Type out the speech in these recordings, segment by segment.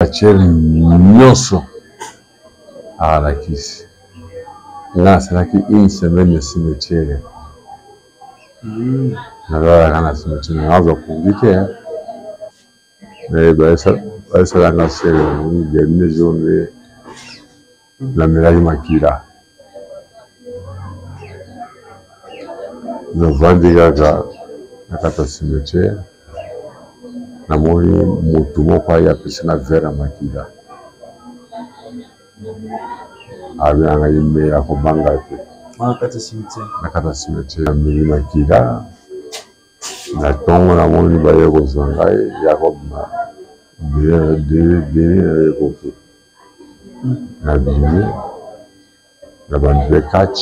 Rachel nyonso alakisi nga nasalaki une semaine na cimetière nalalaka na cimetière nazwa pongi te bayesala nga cérémonie dernier jour nde namelaki makila navandi kaka na kati ya cimetière namoni motu moko aye apesi nga verre ya makila alobi na ngai mela kobanga te na kati ya cimetière nameli makila na ntongo namoni baye kozwa ngai ya kobima dele na ye ekoki nabimi na bandi mpe catch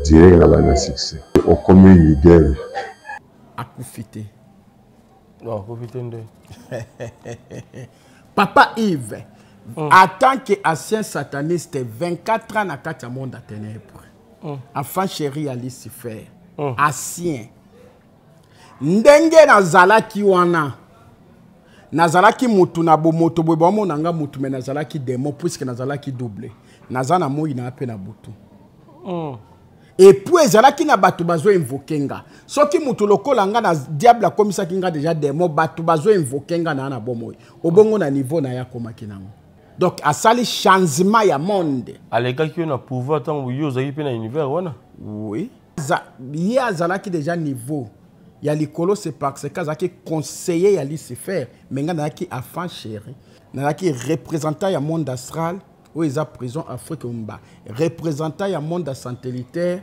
direct na bandi na succès okomi leader akufi te non akufi te nde papa Yves en tant que ancien sataniste 24 ans na kati ya monde ya ténèbres enfant chéri ya Lucifer ancien ndenge nazalaki wana nazalaki mutu na bomoto boye baomona nga mutu me nazalaki démon puisque nazalaki double naza na moi na mpe na butu et puis ezalaki na bato bazoinvoke nga soki mutu lokola nga na diable akomisaki nga déjà démon bato bazoinvoke nga naa na bomoi obongo na niveau na ye akomaki nango donc asali changement ya monde alekaki yo na pouvoir ntango yo ozalaki mpe na univers wana oui ye azalaki déjà niveau ya likolo c'est parce que azalaki conseiller ya Lucifer mais nga nazalaki enfant chéri nazalaki représentant ya monde astral oyo eza prison Afrique mobimba représentant ya monde satellitaire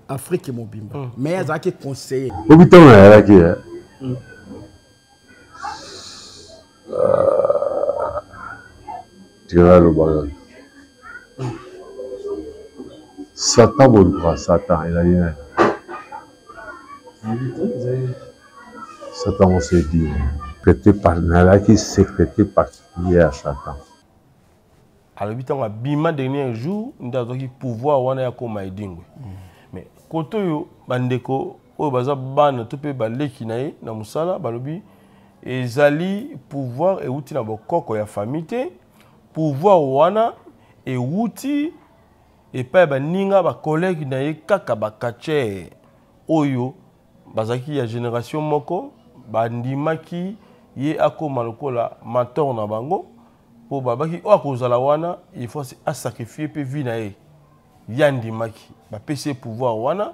Afrique mobimba mais ye azalaki conseiller obi ntango nayalaki tikala alobaka satan bolukaka satan ezali nani satan on s'est dit nalaki secrétaire particulier ya satan alobi ntango abima dernier jour nde azwaki pouvoir wana ya koma edingwe mais kote oyo bandeko oyo baza bana to mpe baleki na ye na mosala balobi ezali pouvoir euti na bokoko ya famille te pouvoir wana euti epai ya baninga bacollègue na ye kaka bacatcheur oyo bazalaki ya génération moko bandimaki ye akóma lokola mentor na bango mpo babaki oyo akozala wana il faut asacrifie mpe vie na ye ye andimaki bapesi ye pouvoir wana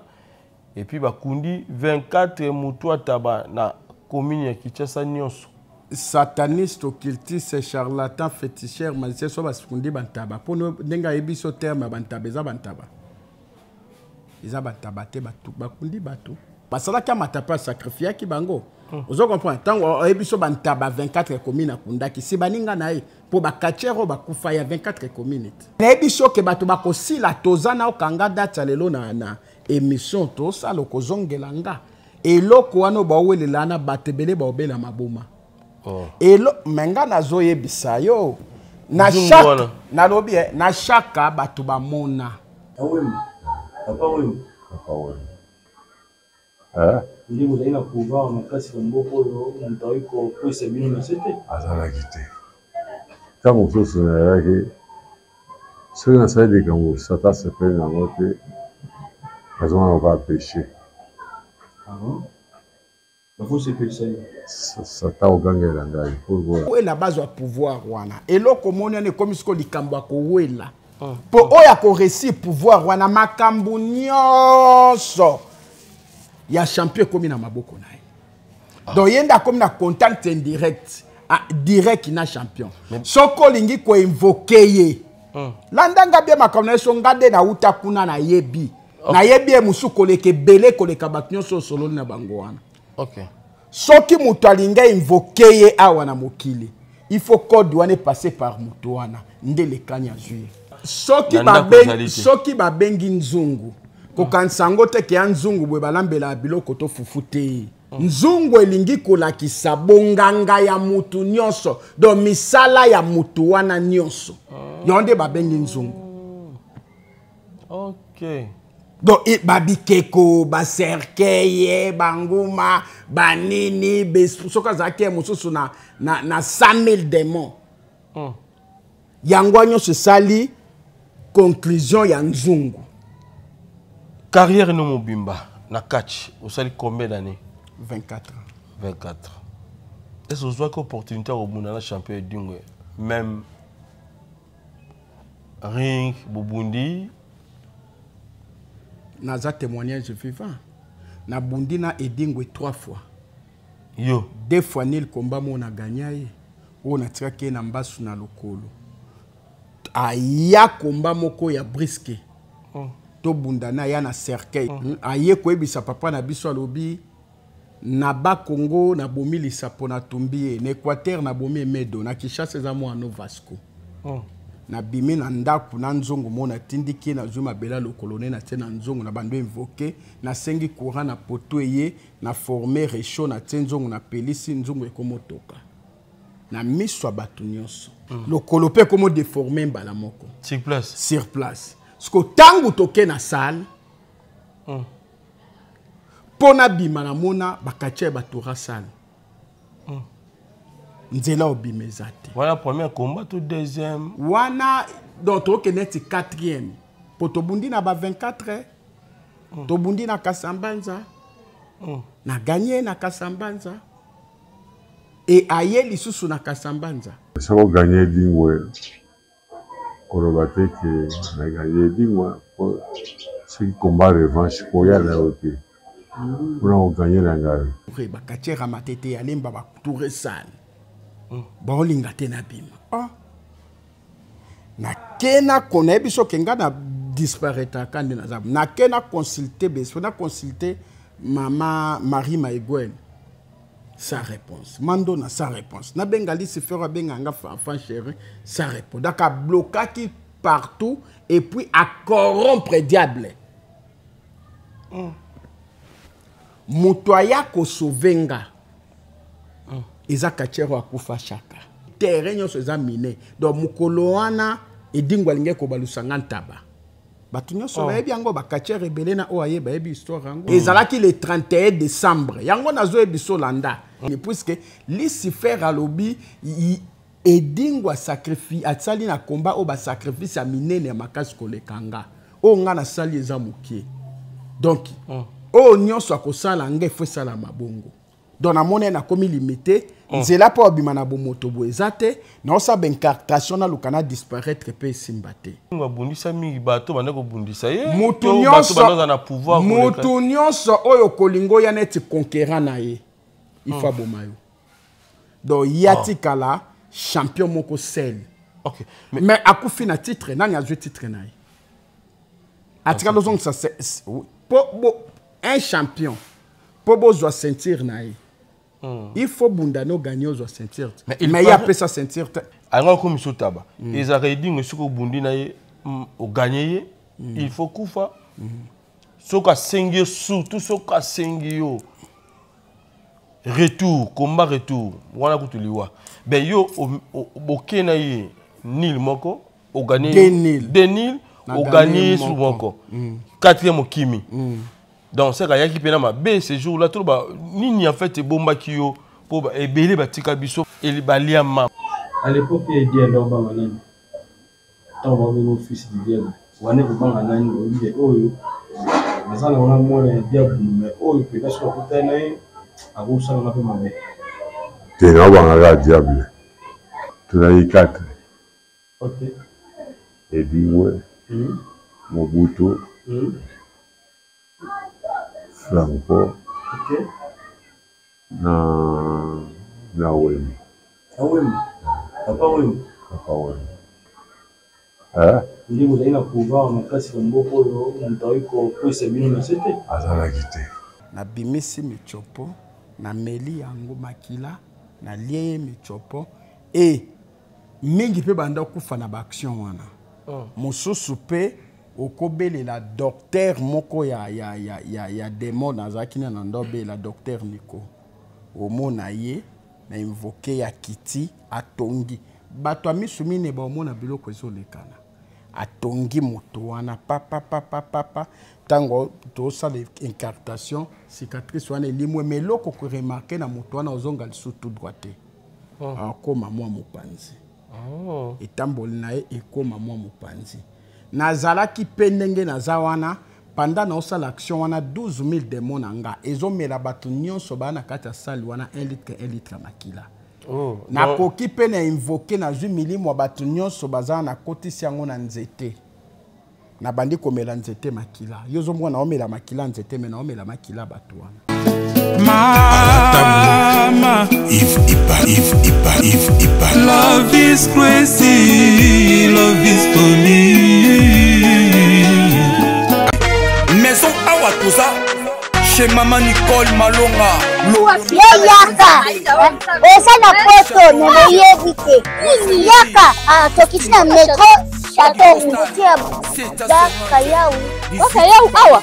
et puis bakundi 24 motu ataba na commune ya Kinshasa nyonso sataniste occultiste charlatan féticheur magicien so bakundi bantaba mpo ndenge ayebi so terme ya bantaba eza bantaba eza bantaba te bakundi bato basalaki amata mpe asacrifiaki bango ozo comprendre ntango ayebi so bantaba 24 commune akundaki si baninga na ye mpo bacatcheur oyo bakufa ya 24 commune te nayebi so ke bato bakosila toza na okanga date ya lelo na émission tosala okozongela nga eloko wana oyo baowelela wana bato ebele baobela maboma elo me nga nazoyebisa yo na chaque nalobi na chaka bato bamona papa oyo papa oyo nde bozali na pouvoir makasi na mboka oyo moto akoki kokwesa bino na se te azalaki te ntango mosusu nazalaki soki nasali likambo satan asepeli na yango te azomona lokola péché satan ogangela ngai wela bazwa pouvoir wana eloko omoni wana ekomi sikoyo likambo ya kowela mpo oyo akoréussir pouvoir wana makambo nyonso ya champion ekomi na maboko na ye donc ye nde akomi na contact indirect direct na champion soki olingi koinvoke ye landa nga bie makambo na ye so nga nde nauta kuna nayebi nayebi ye mosusu koleka ebele koleka bato nyonso osololi na bango wana soki moto alingi ainvoke ye awa na mokili il faut code wana epasse par moto wana nde lekani azwi ye soki babengi nzungu kokanisa yango te ke ya nzungu boye balambela biloko to fufu te nzungu elingi kolakisa bonganga ya mutu nyonso donc misala ya mutu wana nyonso yango nde babengi nzungu Donc babikeko, bacercueil, banguma, banini, soki azalaki ye mosusu na 100 000 démons. Yango nyonso esali conclusion ya nzungu. Carrière no mobimba na catch osali combien d'années? 24 ans. 24. Est-ce que ozwaki opportunité ya kobunda na champion Edingwe, même ring bobundi? Naza témoignage vivant. Nabundi na Edingwe trois fois. Yo? Deux fois nil. Combat moko na gagner ye, oyo natikaki ye na mbasu na lokolo. Aya combat moko ya brusque, tobunda na aya na cercueil. Aye koyebisa papa na biso, alobi na Bakongo nabomi lisapo, natumbi ye na Équateur, nabomi emedo na Kinshasa, eza mwana Vasco. Nabimi na ndako na nzongo mo natindiki ye, nazwi mabele ya lokolo ne, natie na nzongo na bando invoquer, nasengi courant na poto, eye na forme réchaud, natie nzongo, napelisi nzongo, ekomotoka na miso ya bato nyonso. Lokolo mpe ekomo déformer mbala moko. Sur place? Sur place. Siko ntango toke na salle mpo nabima, namona bakatia ya batora salle, nzela obima eza te. Wana premier combat to deuxième? Wana donc tokende neti quatrième, mpo tobundi na ba 24 heures, tobundi na Kasambanza. Na gagner na Kasambanza e aye lisusu na Kasambanza. Soki ogagner Edingwe, koloba te ke na gagner Edingwe, po soki combat revanche koya na yo te mpona kogagner na ngai. Bakatiere matete ya Lemba, batoure salle, baolinga te nabima. Oh. Nake na nayebi soki nga na disparaîtraka nde naza, nake na consulte beso, na consulte mama Marie Maigwen, sans réponse. Mandona, sans réponse. Nabenga Lucifer, abenga nga enfant chéri, sans réponse. Donc ablokaki partout et puis acorrompre diable. Moto aya kosauver nga eza katiere akufa. Chaka terrain nyonso eza mine. Donc mokolo wana Edingo alingi kobalusa nga ntaba. Bato nyonso bayebi yango, bakatiere ebele na oyo aye bayebi histoire yango. Ezalaki le 31 décembre. Yango nazoyebi so landa, puisque Lucifer alobi Edingo asacrifie, asali na combat oyo basacrifice ya minene ya makasi koleka nga. Oyo nga nasali eza mokie. Donc oyo nyonso akosala nga efo esalama bongo. Donc namoni ye nakomi limité, nzela mpo abima na bomoto boye eza te. Naosala baincartation, naluka na disparaître mpe esimba te. Abundisa mingi bato banda kobundisa ye. Mutu to bato nyonso banda na pouvoir koleka. Mutu nyonso oyo kolinga oya neti conquérant na ye, il faut aboma yo. Donc ye atikala champion moko sel. Ok, mais mais akufi na titre. Nani azwi titre na ye? Atikala ozongisa oui. Po bo un champion, mpo bozwa ceinture na ye, il faut bunda no gagner, ozwa ceinture te. Mais il Mais ye apesa ceinture te. Alinga okomisa otaba ezalaka Edingo, soki obundi na ye, ogagner ye, il faut kufa. Soki asengi yo, surtout soki asengi yo retour, combat retour wana kutu liwa. Ben yo boke na ye nil moko, ogagner. Deux nil. Deux nil. Na ogagner gagner ye su moko. Moko quatrième okimi. Donc seka ayaki mpe na mabe ce jour là toloba nini en fait ebombaki yo mpo ebele batika biso balia mama? À l'époque, Edi anda obanga nani? Ntango babenga fils du diable wana, ekobanga nani? Oyebi oyo naza na wana mwana ya diable, mais oyo mpenza soki akutani na ye akosalanga mpe mabe. Te, naobangaka diable. Tozali 4. Edingwe, Mobutu, Franco na Wemba. Awemba, papa Wemba? Papa Wemba, eh? Nde bozali na pouvoir makasi na mboka oyo, moto akoki kopesa bino na se te? Azalaki te. Nabimisi michopo, nameli yango makila, nalie ye michopo e mingi mpe banda kufa na baaction wana. Mosusu mpe okobelela docteur moko ya démon azalaki na ndo obelela docteur Nico, omona ye na invoquer ya kiti, atongi bato ya misu mine, baomona biloko ezolekana. Atongi moto wana papapapapapa. Ntango tosala incartation, cicatrice wana elimwe, mais eloko koremarquer na moto wana, ozonga lisusu tout droit te. Akóma mwa mopanzi. Etamboli na ye ekóma mwa mopanzi. Nazalaki mpe ndenge naza wana, pendant naosala action wana, 12 000 démon na nga ezomela bato nyonso baa na kati ya salle wana 1 litre 1 litre ya makila. Nakoki mpe na invoquer, nazwi milimo ya bato nyonso baza, nakotisi yango na nzete, nabandi komela nzete makila. Yo ozomona naomela makila nzete, me naomela makila bato wana. Mama Yves Ipa, Yves Ipa, Yves Ipa. Love is crazy, love is funny. Maison Awa Toza, chez Maman Nicole Malonga. Ye yaka, oza na poto me boyebi te. Yaka, ah, tokiti na métro Château Rouge ya Bakayau. Bakayau awa.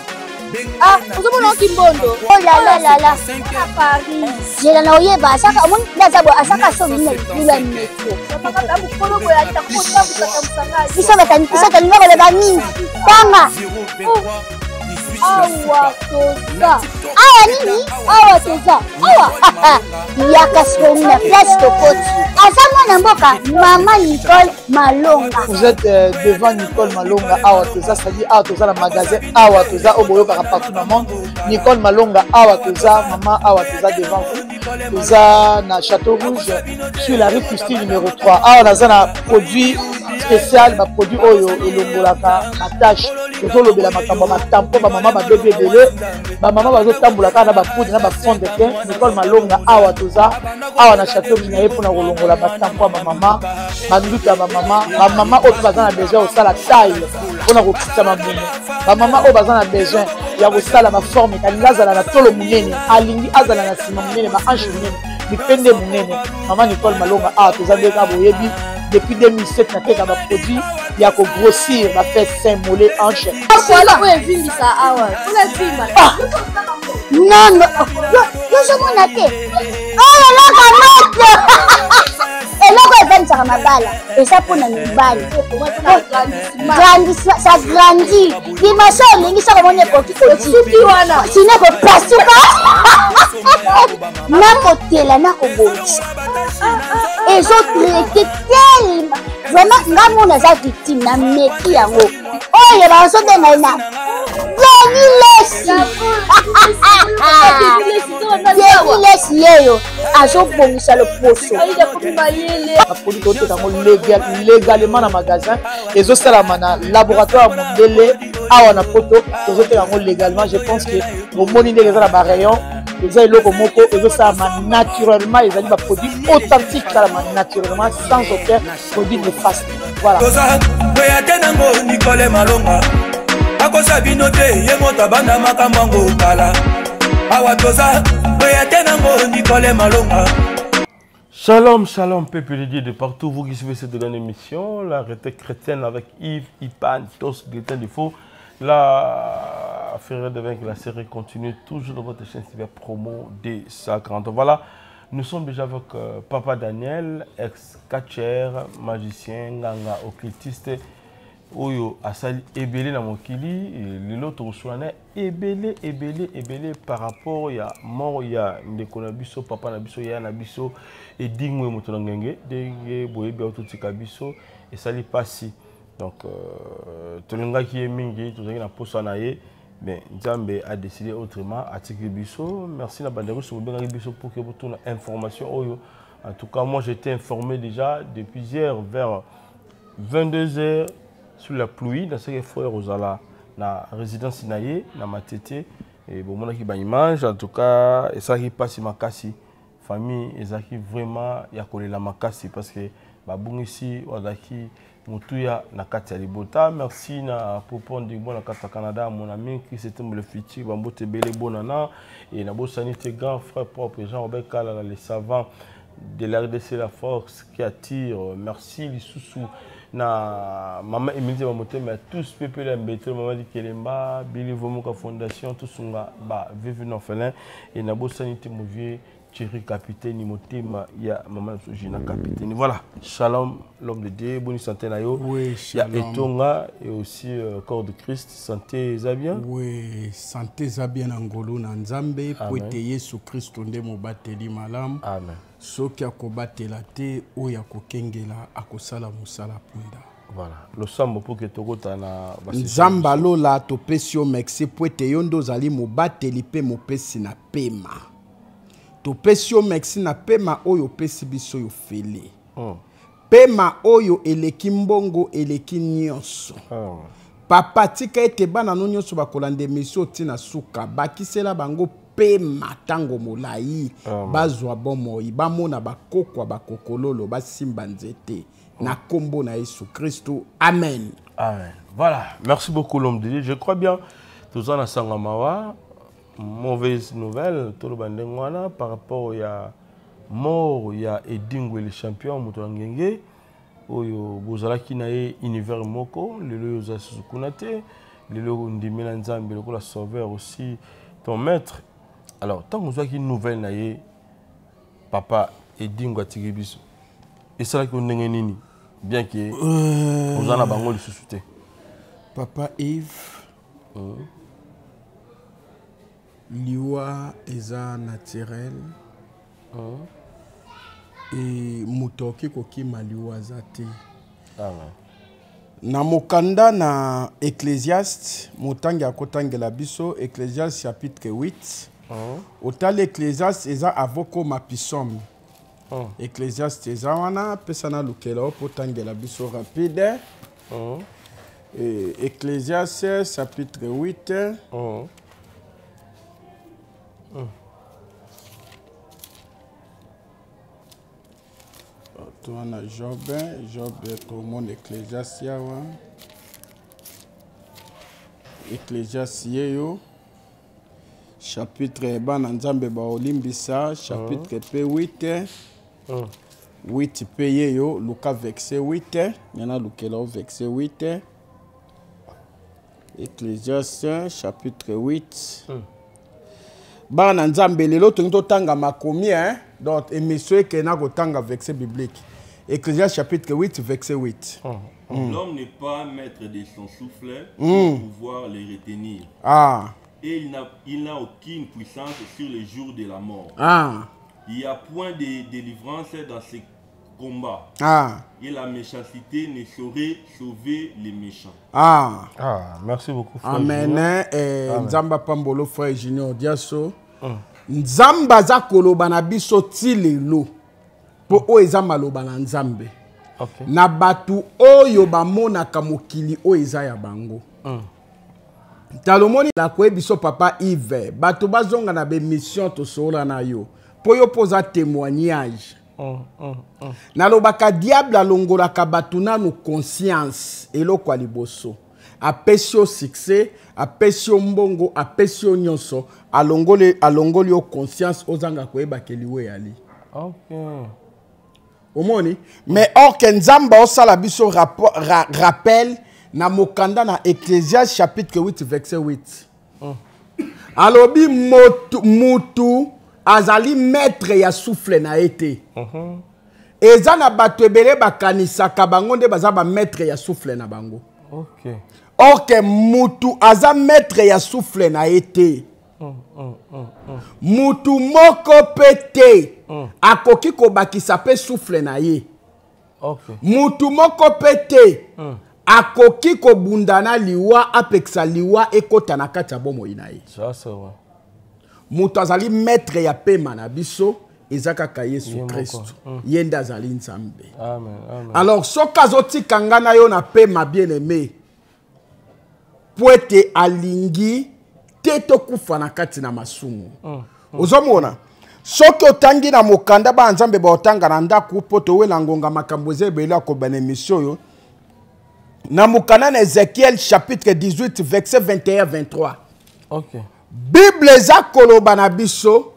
Ah, ozomona oki mbondo. Oh la la la la. Na Paris. Zela na oyeba asaka omoni nde aza boye, asaka so bino na libula métro. Mokolo boye ayita kotambusa tambusa ngai. Biso batani, biso tolinga koloba mingi. Tanga. Awa toza. Awa nini? Awa toza. Awa. Yaka sikoyo na place tokoti. Aza mwana mboka Mama Nicole Malonga. Vous êtes devant Nicole Malonga Awa Toza, c'est-à-dire Awa Toza na magasin Awa Toza oyo boyokaka partout na monde. Nicole Malonga Awa Toza, maman Awa Toza devant vous. Toza na Château Rouge sur la rue Christine numéro 3. Awa naza na produit spécial, ba produit oyo elongolaka ba tache. Tozolobela makambo ya batampon, bamama babebi ebele, bamama bazotambola kaka na bapoudre na bafond de teint. Nicole Malonga Awa Toza awa na Château Rouge na ye mpona kolongola batampon ya bamama, banduta ya bamama, bamama oyo mpe baza na besoin ya kosala taille mpona kokitisa mabumu, bamama oyo baza na besoin ya kosala baforme, alingi azala na tolo monene, alingi azala na nsima monene, bahanche monene, mipende monene. Mama Nicole Malonga Awa Toza nde kaka boyebi depuis 2007 nateka baproduit ya kogrossir bafesse, sein, mollet, hanche. Voilà oyo evimbisa awa. Mpona evimba. Non, non, yozomona te oyo eloko moto, eloko evandisaka mabala eza mpona mibali. Grandissement, ça grandit, dimension olingi soko omoni ekoki Suki wana. Sino kopasuka, nakotela, nakobongisa, ezotraiter tellement. Vraiment nga mona aza victime na meki yango oyo bazobenga ye na Denis Lesi. Denis Lesi yeyo azobongisa loposo. Baproduit toteka yango légalement na magasin, ezosalama na laboratoire ya mondele awa na poto. Tozoteka yango légalement. Je pense que omoni ndenge eza na barayon. Eza eloko moko ezosalama naturellement, ezali baproduit authentique, esalama naturellement sans aucun produit néfaste. Voilà. Toza boya te nango Nicole Malonga akosa bino te, ye moto abanda makambo yango kala. Awa toza boya te nango Nicole Malonga. Shalom, shalom, peuple de Dieu de partout, vous qui suivez cette grande émission, la retraite chrétienne avec Yves Ipan, Tos, Gaëtan Défaut, la Ferré de vaincre, la série continue toujours dans votre chaîne TV promo des 50. Voilà, nous sommes déjà avec Papa Daniel, ex-catcher, magicien, nganga, occultiste, oyo asali ebele na mokili. Lelo tokoswana ebele ebele ebele par rapport ya mort ya ndeko na biso, papa na biso, ya na biso, Edingwe moto na ngenge. Ndenge boyebi, autotika biso, esali pasi. Donc tolingaki ye mingi, tozalaki na posa na ye, mais Nzambe a décidé autrement, atiki biso. Merci na bandeko so bobengaki biso pour que botuna information oyo. En tout cas, moi, j'étais informé déjà depuis hier vers 22 heures sous la pluie dans ce frère ozala na résidence na ye na Matete et bomonaki ba image. En tout cas, esalaki mpasi makasi, famille ezalaki vraiment ya kolela makasi parce que babungisi oyo azalaki motuya na kati ya libota. Merci na Popo Ndigbo na kati ya Canada, mon ami Chris Etembo le futur, bambote ebele bonana. Et nabosani te grand frère propre Jean Robert Kalala, le savant de l'RDC, la force qui attire. Merci lisusu na mama Emilie Bamotema, tous pepele ya Mbetelo, mama Dikelemba, Billy Vomoka Fondation, tosunga ba veuve orphelin. Et nabosani te mon vieux. Thierry Capitaine Motema ya maman na Gina Capitaine. Voilà, shalom l'homme de Dieu, bonne santé na yo. Oui, ya Etonga et aussi euh, corps de Christ, santé eza bien. Oui, santé eza bien na ngolu na Nzambe po ete Yesu Kristo nde mobateli malamu. Amen. Soki akobatela te oyo akokengela akosala mosala punda. Voilà, losambo pour que tokota na Nzambe alola topesi yo merci po ete yo nde ozali mobateli mpe mopesi na pema. Topesi yo merci na pema oyo opesi biso yo fele. Oh. Pema oyo eleki mbongo eleki nyonso. Oh. Papa tika ete bana no nyonso bakolanda emission ti na suka bakisela bango pema ntango molai oh. Bazwa bomoi bamona bakokwa bakokololo basimba nzete na kombo na Yesu Kristo amen. Amen. Voilà, merci beaucoup l'homme de Dieu. Je crois bien toza na sanga mawa mauvaise nouvelle toloba ndenge wana par rapport ya mort ya Edingwe le champion moto ya ngenge oyo bozalaki na ye univers moko lelo oyo oza susu kuna te lelo ondimela nzambe lokola sauveur aussi ton maître alors ntango ozwaki nouvelle na ye papa Edingwe atiki biso esalaki yo ndenge nini bien ke euh, oza na bango lisusu te papa Yves mm. Liwa eza naturel mm. E moto akoki kokima liwa aza te. Amen. Na mokanda na Ecclésiaste, motangi akotangela biso Ecclésiaste chapitre 8. Mm. Otali Ecclésiaste eza avokoma psaume. Mm. Ecclésiaste eza wana, pesa na lukela mpo otangela biso rapide. Mm. Et Ecclésiaste chapitre 8. Mm. Mm. Towana Job, Job tomona Ecclésiaste awa. Ecclésiaste yeyo chapitre bana Nzambe baolimbisa chapitre mpe 8. Mm. 8 mpe yeyo luka verset 8 nga nalukela yo verset 8 Ecclésiaste chapitre 8 mm. Bana na Nzambe lelo tolingi totanga makomi hein? Donc émission ekende na kotanga verset biblique. Ecclésiaste chapitre 8 verset 8. Mm. Mm. L'homme n'est pas maître de son souffle pour pouvoir le retenir. Ah. Et il n'a aucune puissance sur le jour de la mort. Ah. Il n'y a point de délivrance dans ces combats. Ah. Et la méchanceté ne saurait sauver les méchants. Ah. Ah, merci beaucoup, frère. Amen. Eh, Nzamba Pambolo, frère Junior Diaso. Mm. Nzamba aza koloba na biso ti lelo mpo oyo eza maloba na Nzambe. Okay. Na bato oyo bamonaka mokili oyo eza ya bango. Mm. Talomoni nakoyebi biso papa Yves, bato bazonga na bemission tosolola na yo mpo yo mpo oza témoignage. Nalobaka diable alongolaka bato nanu conscience eloko ya liboso. Apesi yo succès, apesi yo mbongo, apesi yo nyonso, alongoli, alongoli yo conscience ozanga koyeba ke liwa eyali. Okay. Omoni? Mais or ke Nzambe osala biso rappel na mokanda na Ecclésiaste chapitre 8 verset 8. Mm. Alobi motu, mutu azali maître ya souffle na ye te. Mm -hmm. Eza na bato ebele bakanisaka bango nde baza ba maître ya souffle na bango. Okay. Or ke mutu aza maître ya souffle na ye te. Mm, mm, mm, mm. Mutu moko pe te Mm. akoki kobakisa pe souffle na ye. Okay. Mutu moko pe te Mm. akoki kobunda na liwa apekisa liwa ekota na kati ya bomoi na ye. Ça, c'est vrai. Mutu azali maître ya pema na biso eza kaka Yesu Ye moko. Kristo. Mm. Ye nde azali Nzambe. Amen, amen. Alors soki azotika nga na yo na pema bien-aimé po ete alingi te tokufa na kati na masumu. Mm. Ozomona soki otangi na mokanda ba Nzambe ba otanga na ndako po towela ngonga makambo eza ebele ya kobana émission oyo. Na mokanda na Ezekiel chapitre 18 verset 21 23. Okay. Bible eza koloba na biso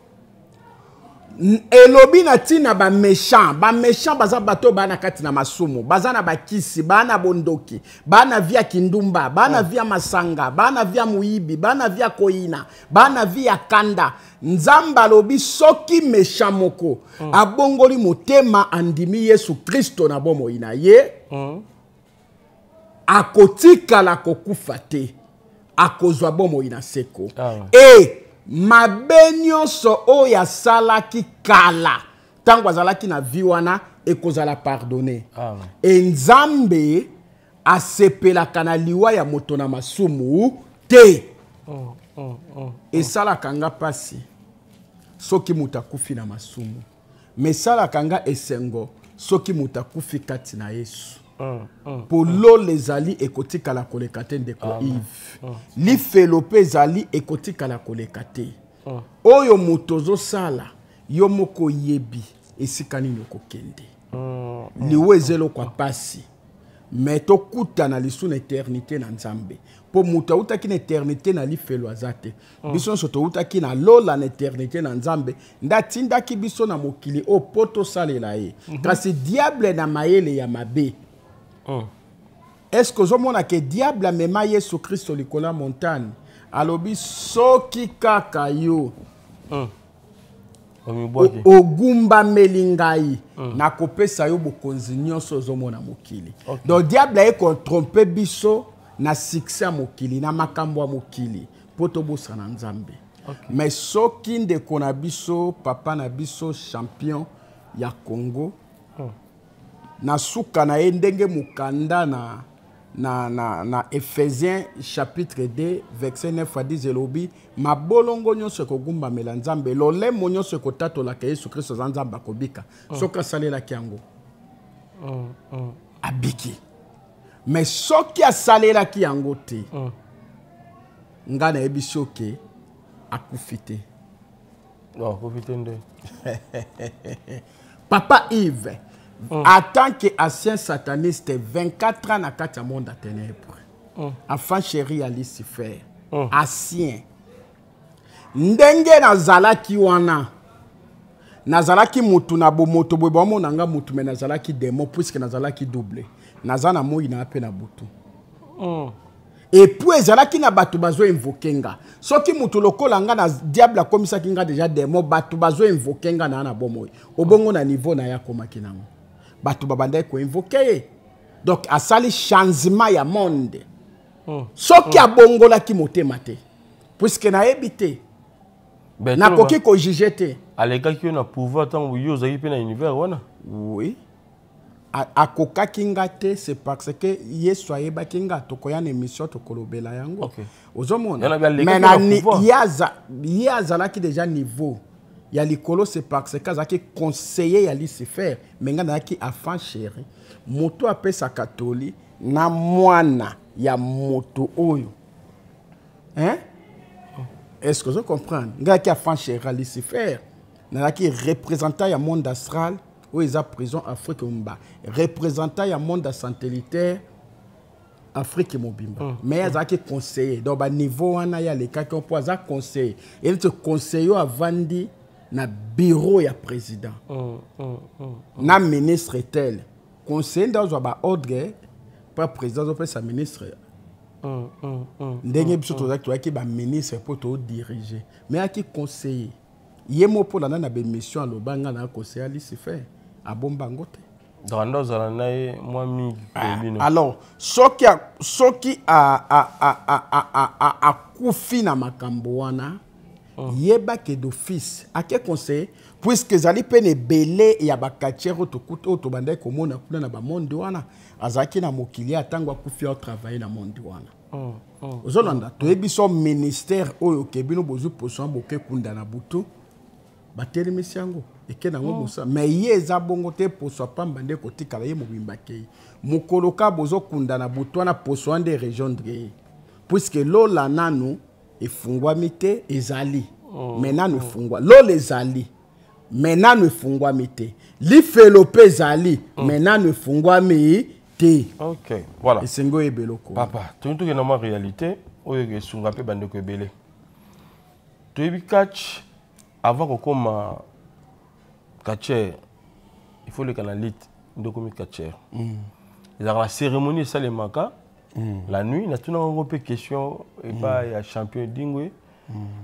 Elobi na ntina baméchant. Baméchant baza bato oyo baa na kati na masumu, baza na bakisi, baa na bondoki, baa na vie ya kindumba, baa na vie ya masanga, baa na vie ya moyibi, baa na vie ya koyina, baa na vie ya kanda. Nzambe alobi soki méchant moko abongoli motema, andimi Yesu Kristo na bomoi na ye, akotikala kokufa te, akozwa bomoi na seko. E mabe nyonso oyo asalaki kala ntango azalaki na vie wana ekozala pardonné. E Nzambe asepelaka na liwa ya moto na masumu te. Esalaka nga mpasi soki moto akufi na masumu, me esalaka nga esengo soki moto akufi kati na Yesu. Po lola ezali, ekotikala koleka te, ndeko Yves. Lifelo mpe ezali, ekotikala koleka te. Oyo moto ozosala, yo moko oyebi esika nini okokende. Liwa eza eloko ya pasi, me tokutana lisu na éternité na Nzambe, mpo moto autaki na éternité na lifelo aza te. Biso nyonso toutaki na lola na éternité na Nzambe, nde atindaki biso na mokili oyo mpo tosalela ye. Kasi diable na mayele ya mabe, est ce que ozomona ke diable amema Yesu Kristo likolo ya montagne, alobi soki kaka yo ogumbameli ngai, nakopesa yo bokonzi nyonso ozomona mokili. Donc diable aye kotromper biso na succès ya mokili, na makambo ya mokili, mpo tobosana Nzambe. Mais soki ndeko na biso, papa na biso, champion ya Congo, na suka na ye, ndenge mokanda na Éphésiens chapitre 2 verset 9 à 10 elobi, mabolongo nyonso ekogumbamela Nzambe, lolemo nyonso ekotatolaka Yesu Kristo aza Nzambe, akobika. Soki asalelaki yango, abiki. Mais soki asalelaki yango te, ngai nayebi soki akufi te. Akufi te nde. Papa Yves, en tant que ancien sataniste, 24 ans na kati ya monde ya ténèbre, enfant chéri ya Lucifer, ancien, ndenge nazalaki wana, nazalaki mutu na bomoto boye, bamona nga mutu, me nazalaki démon, puisque nazalaki double, naza na moi na mpe na butu. Et puis ezalaki na bato bazoinvoquer nga. Soki mutu lokola nga na diable akomisaki nga déjà démon, bato bazoinvoquer nga na bomoi obongo na niveau na ye akomaki nango, bato babandaki koinvoquer ye. Donc asali changement ya monde. Soki abongolaki motema te, puisque nayebi te, nakoki kojuger te. Alekaki yo na pouvoir ntango yo ozalaki mpe na univers wana? Oui, akokaki nga te, c'est parce que Yesu ayebaki nga. Tokoya na émission, tokolobela yango. Ozomona, mais ye azalaki déjà niveau ya likolo, c'est parce que azalaki conseiller ya Lucifer, mais nga nazalaki enfant chéri, moto apesaka toli na mwana ya moto oyo, hein? Est ce que ozo comprendre? Ngai enfant chéri ya Lucifer, nazalaki représentant ya monde astral oyo eza prison Afrique mobimba, représentant ya monde satellitaire Afrique mobimba. Mais azalaki conseiller, donc baniveau wana ye alekaki mpo aza conseiller, eneti conseiller oyo avandi na bureau ya président na ministre tel, conseiller nde azwa baordre mpo président azopesa ministre. Ndenge biso tozalaki, toyaki baministre mpo todiriger, mais ayaki conseiller ye mo mpo landa na bémission, aloba nga na conseiller Lucifer, abomba yango te. Donc anda ozala na ye mwa mingi bino. Alors soki akufi na makambo wana, yebake d'office ake conseiller, puisque ezali mpe na ebele ya baquartier oyo tokuta, oyo tobandaki komona kuna na bamonde wana, azalaki na mokili ya ntango akufi, aotravailler na monde wana. Ozolanda, toyebi so ministère oyo ke bino bozwi poso boke kunda na butu, batelemisi yango, eke nango mosala. Mais ye eza bongo te, poso apamba nde kotikala ye mobimba akei. Mokolo ka bozokunda na butu wana, poso wana nde rejoindre ye, puisque lola nanu efungwami te, ezali mais nanu efungwa. Lola ezali mais nanu efungwami te, lifelo mpe ezali mais nanu efungwami te. Ok, voilà. Esengi oyeba eloko. Papa, toyini tokende mwa réalité oyo esunga mpe bandeko ebele. Toyebi catch avant kokóma. Catcheur, il faut leka na lutte nde okomi catcheur. Ezalaka na cérémonie esalemaka la nuit. Natunaka yango mpe question epai ya champion Edingwe.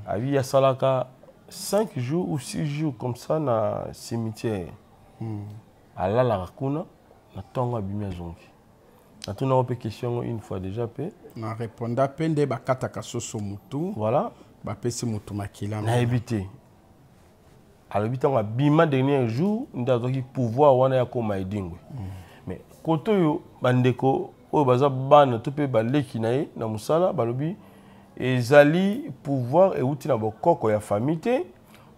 Abi asalaka 5 jours ou 6 jours comme ça na cimetière. Alalaka kuna, na ntongo abimi, azongi. Natunaka mpe question yango une fois déjà mpe. Na réponda mpe nde bakataka soso motu. Voilà. Bapesi motu makila. Nayebi te. Alobi ntango abima dernier jour nde azwaki pouvoir wana ya koma Edingwe. Mais kote oyo, bandeko oyo baza bana to mpe baleki na ye na mosala balobi ezali pouvoir ewuti na bokoko ya famille te.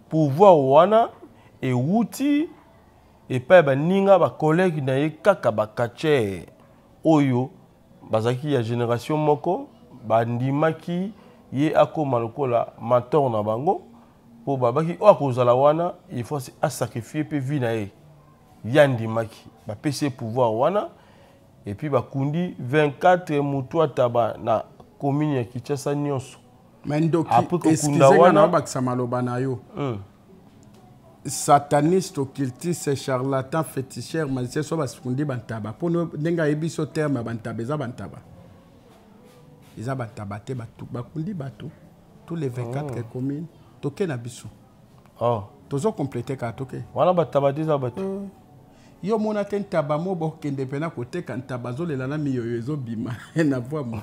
Pouvoir wana ewuti epai ya baninga, bacollègue na ye, kaka bacatcheur oyo bazalaki ya génération moko. Bandimaki ye akóma lokola mentor na bango, mpo babaki oyo akozala wana, il faut asacrifie mpe vie na ye. Ye andimaki, bapesi ye pouvoir wana. Et puis bakundi 24 motu ataba na commune ya Kinshasa nyonso. Mais ndoki, Après kokunda excuse nga, naobakisa maloba na yo. Sataniste, occultiste, charlatan, féticheur, magicien, so basukundi bantaba mpo ndenge ayebi so terme ya bantaba, eza bantaba, eza bantaba te. Bato bakundi bato tous les 24 communes. Toke na biso. Oh. Tozokomplete kaka, toke. Wana bataba te, eza bato. Yo mona te, ntaba mo bokende mpena koteka ntaba, azolela na miyoyo ezobima na voi mo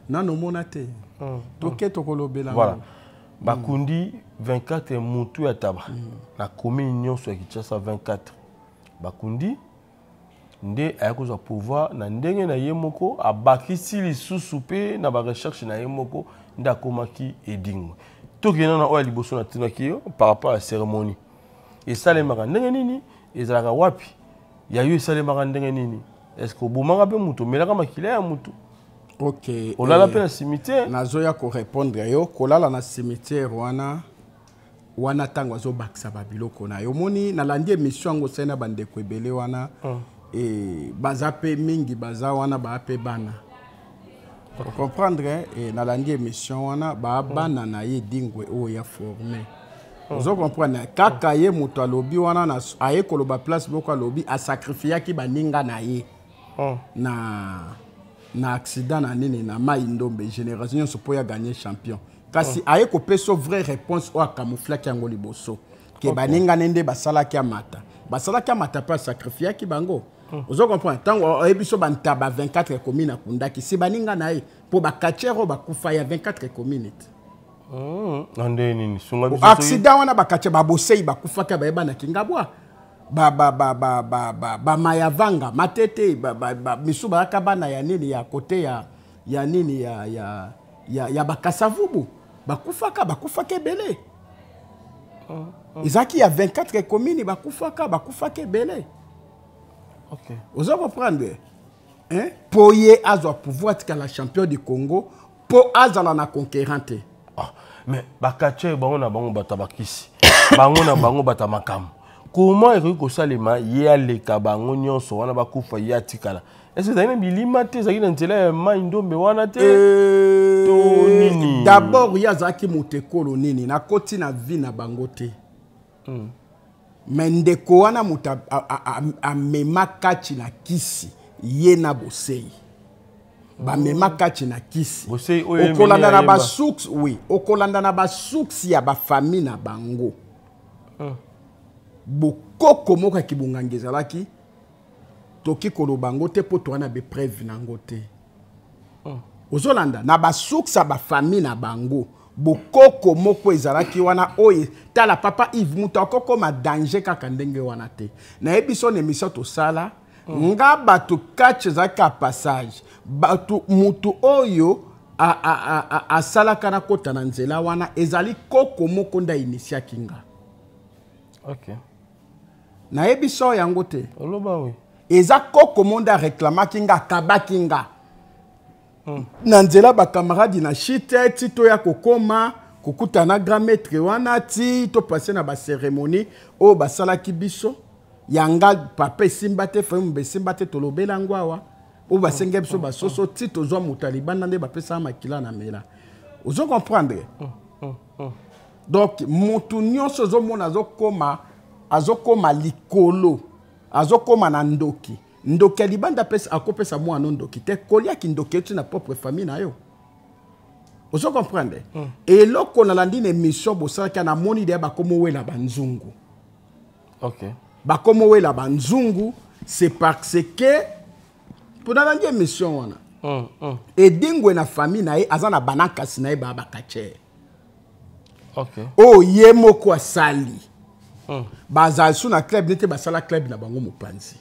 nano omona te. Toke, tokolobela Voilà. yango. Bakundi 24 motu ya taba na commune nyonso ya Kinshasa, 24 bakundi. Nde aya kozwa pouvoir na ndenge na ye moko, abakisi lisusu mpe na barecherche na ye moko, nde akomaki Edingwe. Tokende na oyo ya liboso natunaki yo par rapport ya cérémonie. Esalemaka ndenge nini? Ezalaka wapi? Ya yo esalemaka ndenge nini? Est ce que obomaka mpe motu, omelaka makila ya motu? Ok. Olala mpe na cimetière? Nazoya korépondre yo. Kolala na cimetière wana, wana ntango azobakisa babiloko na yo. Omoni, nalandi émission yango osali na bandeko ebele wana. E, baza mpe mingi, baza wana, baa mpe bana, ocomprendre? E, nalandi émission wana, baa bana na ye Edingwe oyo ya formé. Ozo comprendre? Kaka ye moto alobi wana aye koloba place moko, alobi asacrifiaki baninga na ye na accident na nini, na mai Ndombe, génération nyonso mpo ya gagner champion. Kasi aye kopesa vraie réponse oyo acamouflaki yango liboso ke baningani nde basalaki amata, basalaki amata mpe asacrifiaki bango. Ozo comprendre? Ntango oyebi so bantaba 24 commune akundaki si baninga na ye, mpo bacatcheur oyo bakufa ya 24 commune te. Na ndenge nini? Sunga biso. Accident wana, bacatcheur babosei bakufaki, bayebanaki ngabwa, bamayavanga, matete, misu bazalaka bana ya nini, ya kote ya nini, ya bakasavubu, bakufaka, bakufaka ebele. Ezalaki ya 24 commune, bakufaka, bakufaka ebele. Oza comprendre, hein? Mpo ye azwa pouvoir, atikala champion du Congo, mpo azala na conquérant te. Ah, mais bacatcheur bango na bango bato ya bakisi, bango na bango bato ya makambo. Comment ekoki kosalema ye aleka bango nyonso wana, bakufa, ye atikala? Est ce ezalaki na bilima te? Ezalaki na nzela ya mai Ndombe wana te to nini? D'abord ye azalaki moto ekolo nini, nakoti na vie na bango te. Mais ndeko wana, moto amema kati na kisi, ye na bosei bamema kati na kisi. Bosei oyo Okolanda na Emeni ayemba. basource, oui, okolanda na basource ya bafamille na bango. Bokoko moko ya kibonganga ezalaki, toki koloba yango te mpo toza na bapreuve na yango te. Ozolanda na basource ya bafamille na bango, bokoko moko ezalaki wana oyo. Tala, papa Yves, moto akokoma danger kaka ndenge wana te. Nayebi so na émission tosala nga bato catch ezalaki ka passage. Bato, motu oyo asalaka na kota na nzela wana ezali koko moko nde ainitiaki nga. Nayebi so yango te. Oloba, oui. Eza koko mo nde areklamaki nga, akabaki nga na nzela bakamaradi na shite ti toya kokóma kokutana na grand maître wana, ti topase na bacérémonie oyo basalaki biso. Yanga papa esimba te, famille esimba te, tolobela yango awa, oyo basenge biso basoso ti tozwa moto ya libanda nde bapesaka makila na mela. Ozo comprendre? Donc motu nyonso ozomona azokóma. Azokoma likolo, azokoma na ndoki. Ndoki ya libanda pesa, akopesa mwana ndoki te. Kolia kindoki euti na propre famille na yo. Ozo comprendre? Eloko nalandi na émission bosalaki, namoni deya bakomowela banzungu. Bakomowela banzungu, c'est parce que mpo nalandi émission wana, Edingwe na famille na ye aza na banakasi na ye baya bacatcheurs. Oyo ye moko asali. Bazala su na club nete basala club na bango mopanzi.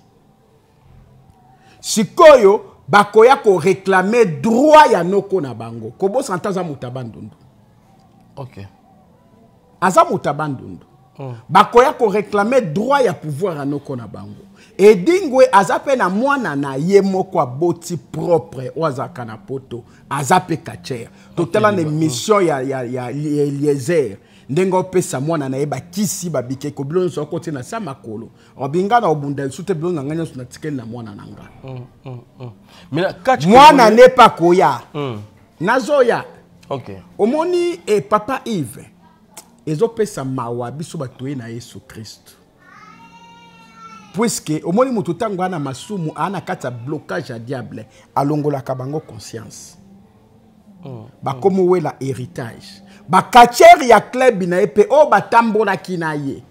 Sikoyo bakoya koréclamer droit ya noko na bango. Kobosana te, aza moto ya Bandundu. Aza moto ya Bandundu. Bakoya koréclamer droit ya pouvoir ya noko na bango. Edingwe aza mpe na mwana na ye moko aboti propre, oyo azalaka na Poto, aza mpe catcheur. Totala na émission ya Eliezer ndenge opesa mwana na ye bakisi, babikeko, bilo nyonso akoti na sa makolo. Obinga na obunda lisusu te, bilo na ngai nyonso natikeli na mwana na nga. Mais na catch Mwana congolais ne pa koya. Nazoya. Omoni e papa Yves, ezopesa mawa biso bato ye na Yesu Kristo, puisque omoni moto ntango ana masumu, aa na kati ya blocage ya diable, alongolaka bango conscience. Bakomowela héritage. Bacatcheurs ya club na ye mpe oyo batambolaki na ye,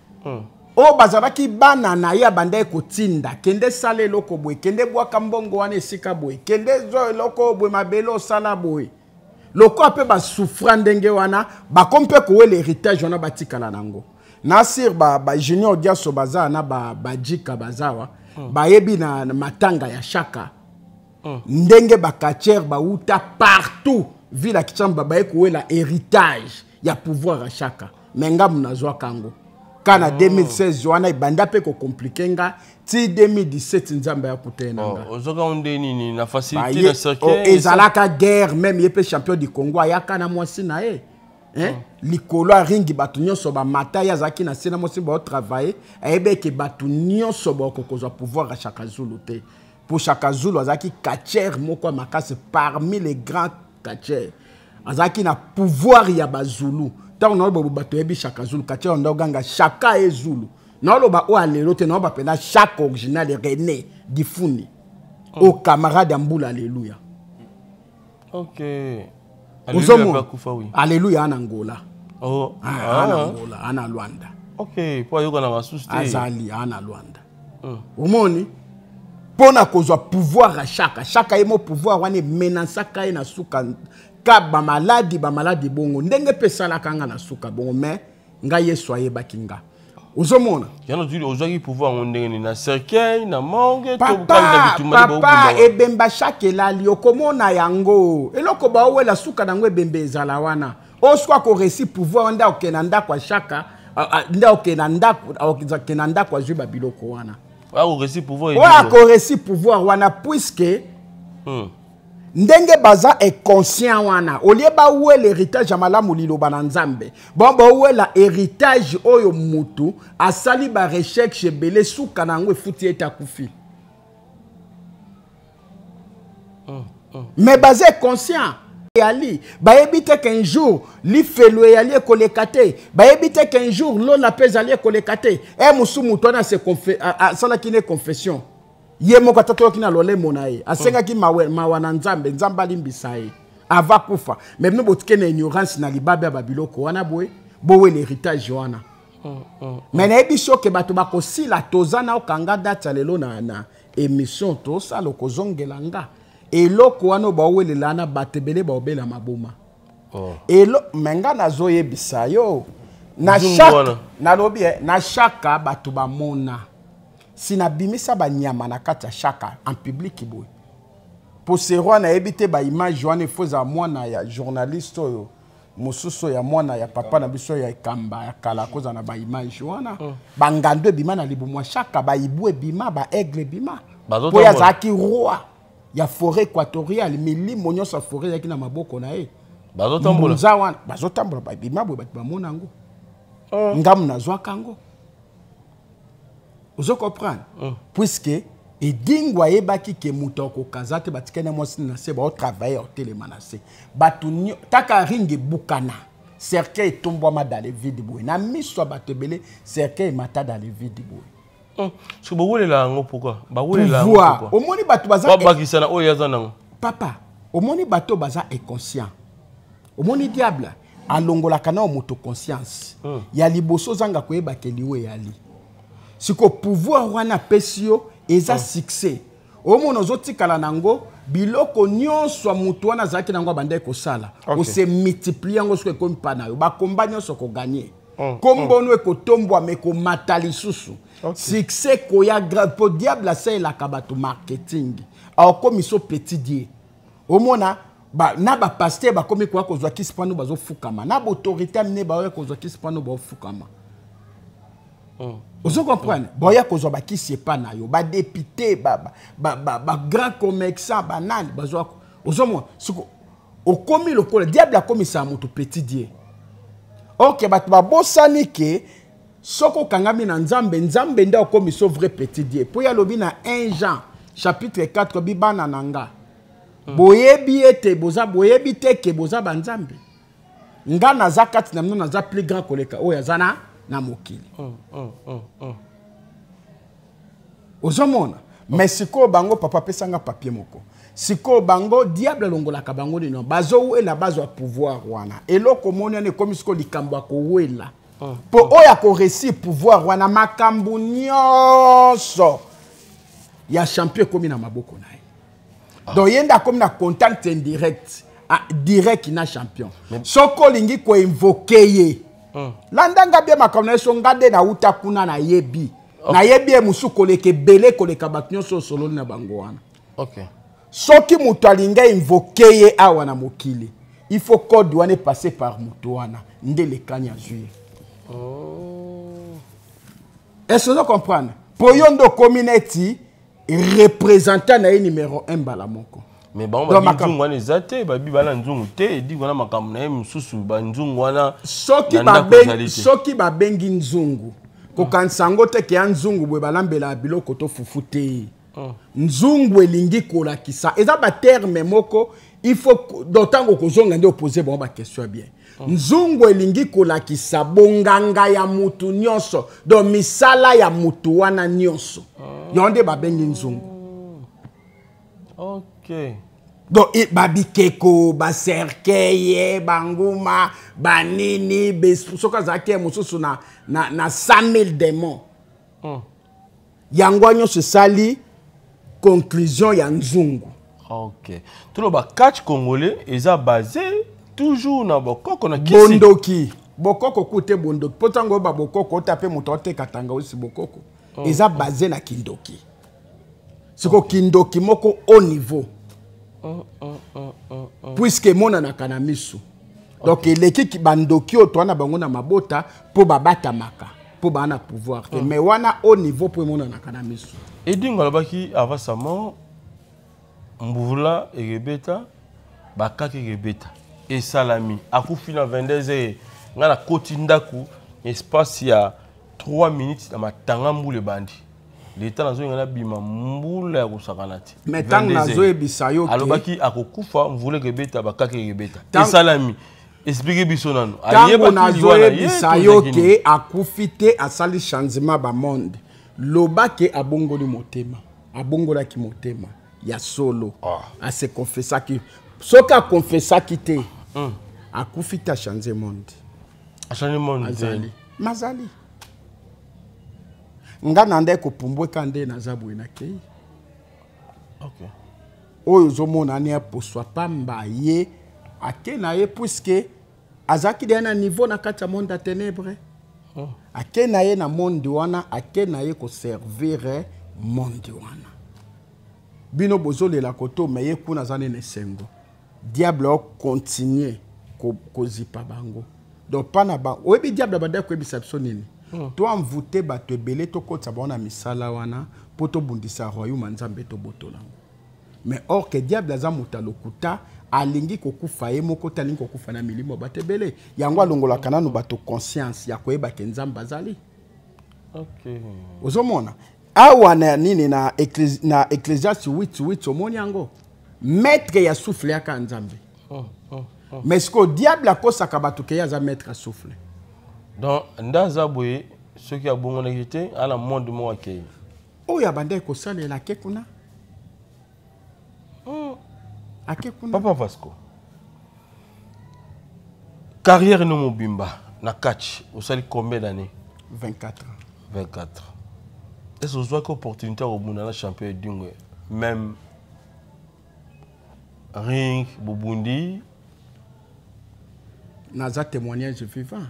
oyo bazalaki bana na ye, abandaki kotinda: kende sala eloko boye, kende bwaka mbongo wana esika boye, kende zwa eloko oyo boye, mabele osala boye. Lokola mpe basouffra ndenge wana, bakomi mpe kowela héritage wana, batikala nango. Nasir ba junior diaso baza na bajika baza wa bayebi na matanga ya Shaka, ndenge bacatcheurs bauta partout ville ya Kinshasa, baye kowela héritage ya pouvoir ya Shaka. Me ngamu nazwaka yango ka na 2016 wana, ebanda mpe kocompliquer nga ti 2017, Nzambe akutene na nga. Oh, ozwaka ngo nde nini? Na facilité na oh, cercueil? Ezalaka guerre. Même ye mpe champion du Congo ayaka na mwasi na ye, hein? Likolo aringi, bato nyonso bamata, ye azalaki na se na mwasi baotravailler. Ayebi eke bato nyonso bakokozwa pouvoir ya Shaka Zulu te, mpo Shaka Zulu azalaki catcheur moko ya makasi, parmi les grands catcheurs. Azalaki na pouvoir ya Bazulu. Ntango naoloba bato oyebi Shaka Zulu, catcheur nda oganga Shaka e Zulu. Naoloba oyo alelo te, naoloba mpenza Shaka original, René Difuni, oyo camarade ya Mbula Alleluya. Ozomona? Akufa, oui. Alleluya ana Ngola. Oh. Ah, ana Ngola, ana Lwanda. Ok, po ayokana masusu te. Azali ana Lwanda. Omoni, mpo na kozwa pouvoir ya Shaka, Shaka ye mo pouvoir wana emenasaka ye na suka ka bamaladi, bamaladi bongo ndenge mpe esalaka nga na suka bongo. Mais ngai Yesu ayebaki nga, ozomona? Yana ozwaki pouvoir yango ndenge nini? Na cercueil, na morgue, to Papa, kaka bitumba nde papa, baobunda? Ebemba Shaka elali, okomona yango eloko baowela suka nango, ebembe ezala wana. Oyo soki akoréussir pouvoir, nde akokende na ndako ya Shaka, nde akokende na ndako, akokende na ndako, azwi babiloko wana. Akoréussir pouvoir? Oyo akoréussir pouvoir wana, puisque ndenge baza inconscient wana, olie bawela héritage ya malamu, liloba na Nzambe, bon, bawela héritage oyo mutu asali barecherche ebele, suka na yango efuti ete akufi. Mais baza inconscient, eyali bayebi te qu'un jour lifelo eyali ekoleka te, bayebi te qu'un jour lola mpe ezali ekoleka te. E mosu motu wana asalaki ne confession ye moko, ata toyoki na lolemo na ye, asengaki mawa na Nzambe, Nzambe alimbisa ye ava kufa. Mais bino botike na ignorance na libabe ya babiloko wana boye, bowela héritage wana. Mais nayebi soki bato bakosila, toza na okanga date ya lelo na émission tosala, okozongela nga eloko wana oyo baowelela wana, bato ebele baobela maboma. Elo me nga nazoyebisa yo na Nzungu chaque wana. Nalobi na Shaka bato bamona si nabimisa banyama na kati ya Shaka en public boye, po seroi nayebi te baimage wana, efo ezala mwana ya journaliste oyo mosusu ya mwana ya papa na biso ya Ekamba ya kala, kozala na baimage wana. Bangando ebima na libumu ya Shaka, baibu ebima, baaigle ebima. Bazotambola. Po ye azalaki roi ya forêt équatoriale, milimo nyonso ya forêt ezalaki na maboko na ye. Bazotambola. Mbunza wana bazotambola, babima boye, bato bamona yango. Ngamu nazwaka yango, ozo comprendre? Puisque Edingo ayebaki ke moto akokaza te, batikali na mwasi na se, baotravailler, otelema na se, bato taka ring ebukana. Cercueil etombwama dans le vide boye na miso ya bato ebele, cercueil emata dans le vide boye. Soki bowelela yango, pourquoi bawelela yango? Pouvoir. Pourquoi? Omoni bato baza Babakisa na oyo aza nango. Papa, omoni bato baza inconscient. Omoni diable alongolaka nao moto conscience. Ya liboso, ozanga koyeba ke liwa eyali. Siko pouvoir wana apesi yo eza succès. Omona ozotikala nango biloko nyonso ya moto wana azalaki nango, abandaki kosala. Ose multiplie yango. Soki ekomi mpa na yo, bakomba nyonso koganye, kombono ekotombwama, ekomata lisusu. Succès koya grave, mpo diable asalelaka bato marketing, akomiso petit dieu. Omona na bapasteur bakomi koya kozwa kisi mpano bazofukama, na baautorité amine baoya kozwa kisi mpano baofukama. Ozo comprendre? Boya kozwa bakisi epa na yo, badéputé, bagrand commerçant, banani bazwa. Ozomona siko okomi lokola diable akomisaka moto petit dieu. Ok, bato babosani ke soki okangami na Nzambe, Nzambe nde akomisa vrai petit dieu. Mpo ye alobi na 1 Jean chapitre 4: bi bana na nga, boyebi ete boza, boyebi te ke boza banzambe. Nga naza kati na bino, naza plus grand koleka oyo aza na mokili. Ozomona? Mais sikoyo bango, papa, apesanga papier moko. Sikoyo bango, diable alongolaka bango nino, bazowela bazwa pouvoir wana. Eloko omoni wana ekomi sikoyo likambo ya kowela, mpo oyo akoréussir pouvoir wana, makambo nyonso ya champion ekomi na maboko na ye. Donc ye nde akomi na contact indirect, direct na champion. Soki olingi koinvoquer ye, landanga bien makambo na ye. So nga nde nauta kuna, nayebi. Nayebi ye mosusu koleka ebele, koleka bato nyonso osololi na bango wana. Soki moto alingi invoquer ye awa na mokili, il faut code wana epasse par moto wana nde lekani azwi ye. Est-ce que ozo comprendre? Mpo yo nde okomi neti représentant na ye numéro 1 mbala moko. Mais bango babi nzungu wana eza te, babi bana nzungu te. Edi wana makambo na ye mosusu, banzungu wana. Soki soki babengi nzungu, kokanisa yango te ke ya nzungu boye balambela biloko to fufu te. Nzungu elingi kolakisa, eza baterme moko, il faut donc ntango kozonga nde opose bango baquestion ya bien. Nzungu elingi kolakisa bonganga ya mutu nyonso, donc misala ya mutu wana nyonso, yango nde babengi nzungu. Donc babikeko, bacercueil, banguma, banini, soki azalaki ye mosusu na 100 000 démons, yango nyonso esali conclusion ya nzungu. Ok, toloba catch congolais eza basé toujours na bokoko, na kisi. Bondoki, bokoko ku te, bondoki. Mpo ntango oyeba bokoko, ota mpe moto aoteka tangawisi bokoko. Eza basé na kindoki. Siko kindoki moko haut niveau, puisque emonanaka na miso. Donc eleki bandoki oyo toa na bango na mabota, mpo babatamaka, mpo baa na pouvoir te. Mais wana haut niveau, mpo emonanaka na miso. Edingo alobaki avant sa mort, mbula ekebeta, bakaki ekebeta, esalami. Akufi na 22 heures. Ngai nakoti ndako, espace ya 3 minutes na matanga, mbula ebandi. Leta nazoyenga nabima, mbula ya kosakana te. Mais ntango nazoyebisa yo, alobaki akokufa, mvula ekebeta, bakaki ekebeta, esalami. Explique biso nano. Ntango nazoyebisa yo ke akufi te, asali changement bamonde, loba ke abongoli motema, abongolaki motema ya solo. Ase confessaki. Soki akonfesaki te, akufi te, achange monde. Achange monde. Azali mazali nga na nde kopumbweka nde naza boye, nakei. Oyo ozomona ani aposwa pamba, ye ake na ye, puisque azalaki deya na niveau na kati ya monde ya ténèbre. Ake na ye na monde wana, ake na ye koservir monde wana. Bino bozolela koto, me ye kuna aza nene esengo. Diable aocontinue kozipa bango. Donc mpa na bango, oyebi diable abandaki koyebisa biso nini? Toenvoûter bato ebele, tokotisa bango na misala wana mpo tobundisa royaume ya Nzambe, tobotola yango. Mais or que diable aza moto ya lokuta, alingi kokufa ye moko te, alingi kokufa na milimo ya bato ebele. Yango alongolaka nanu bato conscience ya koyeba ke Nzambe azali. Ozomona awa na nini, na Ecclésiaste 8 8, omoni yango, maître ya souffle yaka Nzambe. Mais sikoyo diable akosaka bato ke ye aza maître ya souffle. Donc nde aza boye, soki abongonaki te, ala monde moko akei. Oyo abandaki kosalela ake kuna. Ake kuna. Papa Vasco, carrière no mobimba na catch osali combien d'années? 24 ans. 24. Est-ce ozwaki opportunité ya kobunda na champion Edingwe, même ring bobundi? Naza témoignage vivant.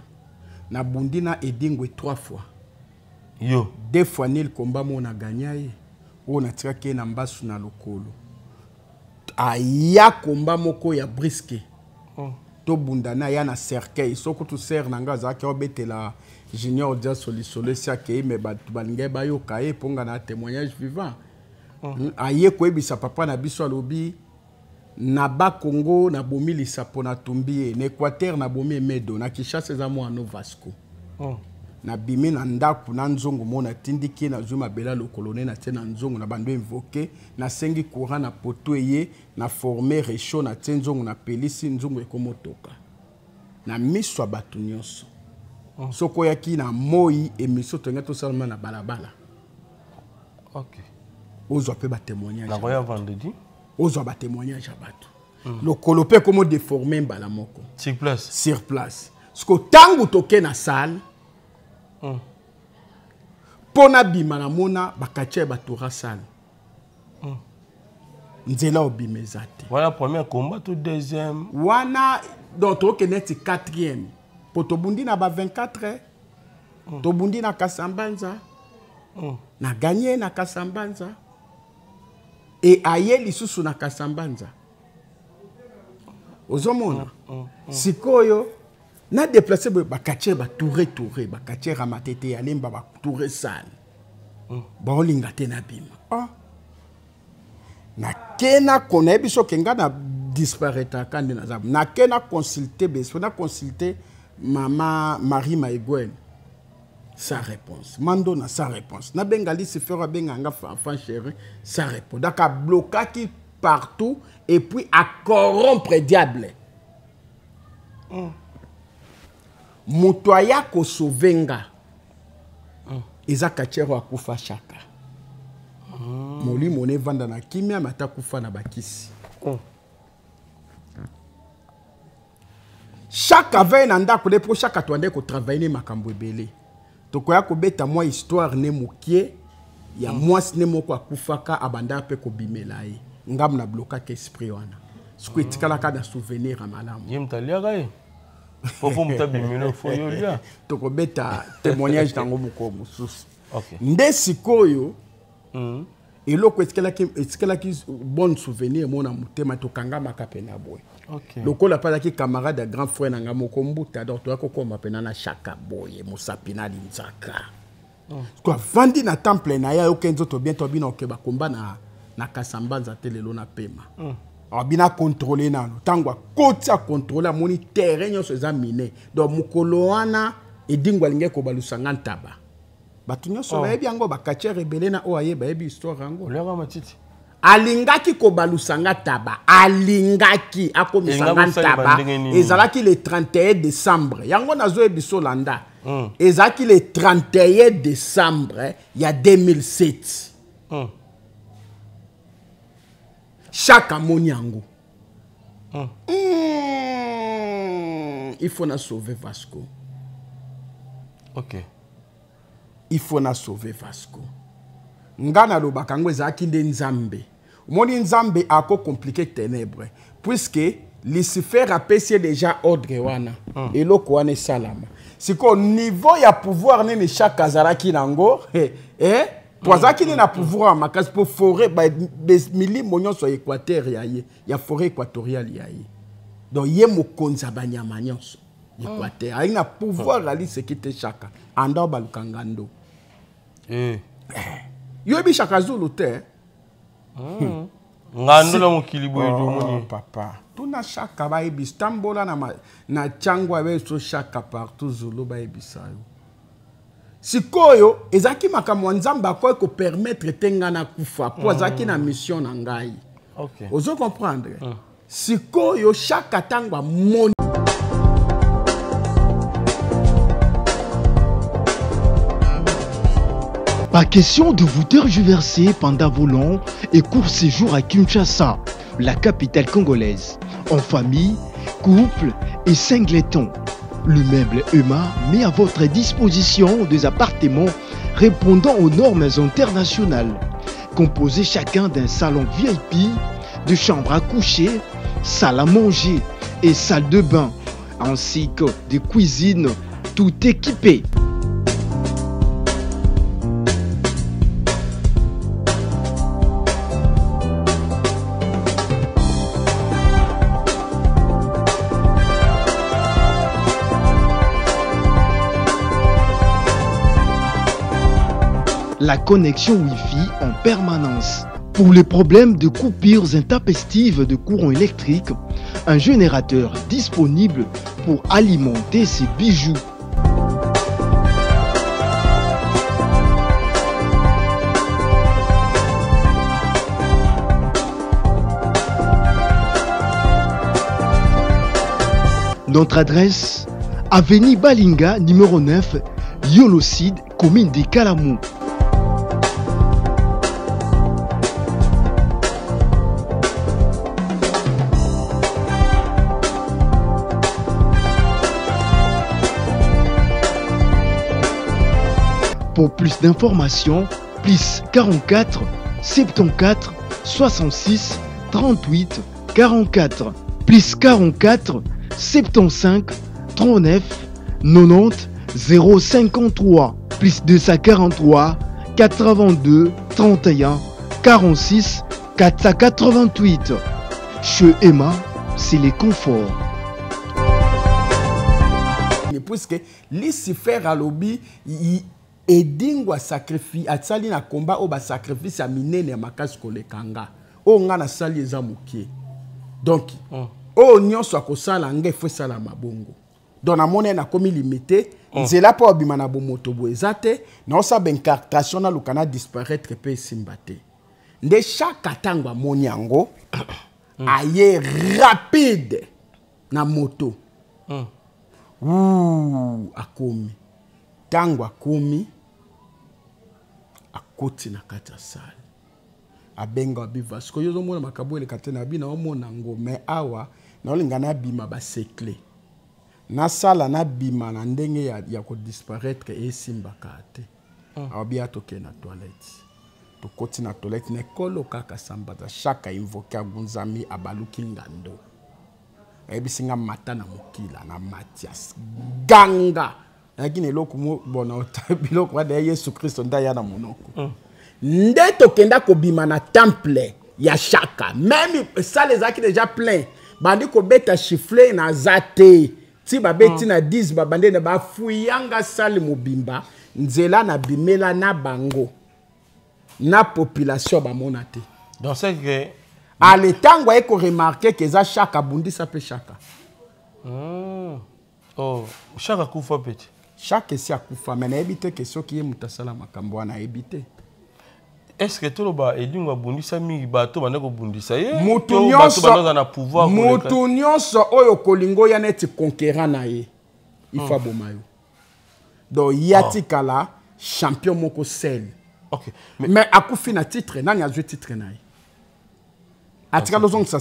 Nabundi na Edingwe 3 fois. Yo. 2 fois nil combat mo na gagna ye. Oyo natikaki ye na mbasu na lokolo. Aya combat moko ya brisque. Tobunda na ya na cercueil. Soko tu ser na nga azalaki obetela Junior Diaso lisolo esi akei, mais bato balingaki bayoka ye mpo nga na témoignage vivant. Aye koyebisa papa na biso, alobi na Bakongo nabomi lisapo natumbi ye, na Équateur nabomi Emedo, na Kinshasa eza mwana Vasco. Nabimi na ndako na nzongo mo natindiki ye, nazwi mabele ya lokolo ne natie na nzongo na bando invoqué, nasengi courant na poto eye, na forme réchaud, natie nzongo na pelisi nzongo ekomotoka na miso ya bato nyonso. Soki oyaki na moi émission tolingi tosalama na balabala. Ozwa mpe ba témoignage. Nakoya vendredi. Ozwa ba témoignage ya bato. Lokolo mpe komo déformer mbala moko. Sur place. Sur place. Siko tangu toke na salle. Pona bima na mona bakatia ba tora salle. Nzela obima eza te. Wana premier combat to deuxième? Wana donc toke neti quatrième. Po tobundi na ba 24 heures. Tobundi na Kasambanza. Na gagné na Kasambanza. Et aye lisusu na Kasambanza. Ozomona. Sikoyo na déplacé boye ba quartier ba touré touré ba quartier ramatete ya lemba ba touré salle. Ba olinga te na bima. Oh. Na kena kona biso kenga na disparaître kande na zabu. Na kena consulter beso na consulter mama Marie Maigwen. Sa réponse. Mando na sa réponse. Na bengali se fera benga nga enfant chéri sa réponse. Donc a blokaki partout et puis à corrompre diable. Moto aya ko sauver nga. Eza kachero akufa chaka. Molimo ne vanda na kimia mata kufa na bakisi. Chaque veille na ndako de po chaque atwande ko travailler makambo ebele. Tokoya kobeta mwa histoire ne mokie ya mwasi ne moko akufaka abanda pe kobimela ye. Ngam na blokaka esprit wana. Siko etikalaka na souvenir ya malamu. Ye mtaliaka ye. Popo mtabimino fo yo lia. Tokobeta témoignage nango moko mosusu. Nde sikoyo eloko etikalaki bon souvenir mona motema tokangamaka pe na boye. Lokola pa azalaki camarade ya grand frère na nga moko mbuta, donc toya kokoma pena na chaka boye mosapi na linzaka. Ko avandi na temple na ye ayoki nzoto bien to bino ke bakomba na Kasambanza te lelo na pema. Abina contrôler nano. Tango akoti a contrôler amoni terrain nyonso eza miné. Donc mokolo wana Edingwe alingi kobalusa nga ntaba. Bato nyonso bayebi yango, ba quartier rebelle na oyo aye bayebi histoire yango. Oliaka matiti. Alingaki kobalusa nga taba, alingaki akomisa Elinga nga kosala ntaba. bandenge nini? Ezalaki le 31 décembre. Yango nazoyebi biso landa. Ezalaki le 31 décembre ya 2007. Chaque amoni yango. Il faut na sauver Vasco. Il faut na sauver Vasco. Nga na lobaka ngo ezalaki nde Nzambe. Omoni Nzambe ako compliquer ténèbres puisque Lucifer apesi déjà ordre wana. Eloko wana esalama. Siko niveau ya pouvoir nini chaque azalaki nango, po azalaki nini na pouvoir ya makasi po forêt, ba, be, milimo nyonso ya Équateur ya ye, ya forêt équatoriale ya ye. Donc ye mokonzi ya banyama nyonso Équateur. Ayi na pouvoir ali sekite chaka. Anda baluka ngando. Yo bi chaka zulu te. Ngando na mokili boye Oh, tomoni. papa. Tuna chaka ba yebisa tambola na ma, na changwa ba so chaka partout zulu ba yebisa yo. Sikoyo ezaki makambo ya Nzambe akoki ko permettre te nga na kufa po azaki na mission na ngai. Ozo comprendre? Sikoyo shaka ntango amoni. Pas question de vous tergiverser pendant vos longs et courts séjours à Kinshasa, la capitale congolaise, en famille, couple et singleton. Le meuble EMA met à votre disposition des appartements répondant aux normes internationales, composés chacun d'un salon VIP, de chambres à coucher, salle à manger et salle de bain, ainsi que des cuisines tout équipées. La connexion Wi-Fi en permanence. Pour les problèmes de coupures intempestives de courant électrique, un générateur disponible pour alimenter ses bijoux. Notre adresse, Avenue Balinga, numéro 9, Yolocide, commune des Kalamou. Pour plus d'informations, plus 44 74 66 38 44 plus 44 75 39 90 053 plus 243 82 31 46 488. Chez Emma, c'est les conforts. Puisque Lucifer alobi edingwa sacrifice asali na combat oyo basacrifice ya minene ya makasi koleka nga oyo nga nasali eza mokie donc oyo nyonso akosala nga efo esalama bongo. Donc namoni ye nakomi limité, nzela mpo abima na bomoto boye eza te, naosala baincartation naluka na disparaître mpe esimba te. Nde chaque ntango amoni yango aye rapide na moto. Ouh, akomi ntango akomi akoti na kati ya sale, abenga abiva sikoyo ozomona makambo eleka te na bino omona yango, mais awa naolinga nabima basekle nasala nabima na ndenge ya kodisparaître esimbaka te. Alobi ya tokende na toilette, tokoti na toilette na ekolo kaka sambaza shaka invoke agunzami abaluki ngando ayebisi nga mata na mokila na Mathias ganga ayaki na eloko mo bona biloko wana ya Yesu Kristo nde aya na monoko. Nde tokenda kobima na temple ya shaka, même salle ezalaki déjà plein, bandi kobeta chiffle na za te ti babeti na 10 babande na bafuyanga salle mobimba nzela na bimela na bango na population bamona te. Donc c'est que ale ntango aye koremarke ke eza shaka abundisa mpe shaka. Oh, shaka akufa pete. Shaka esi akufa, me nayebi te ke soki ye moto asala makambo wana ayebi te. Est-ce que toloba elingo abundisa mingi bato banda kobundisa ye? Mutu To bato banda na pouvoir koleka? Mutu nyonso oyo kolingo ya neti conquérant na ye il faut aboma yo. Donc ye atikala champion moko sel. Ok. Mais akufi na titre, nani azwi titre na ye? Atikala ozongisa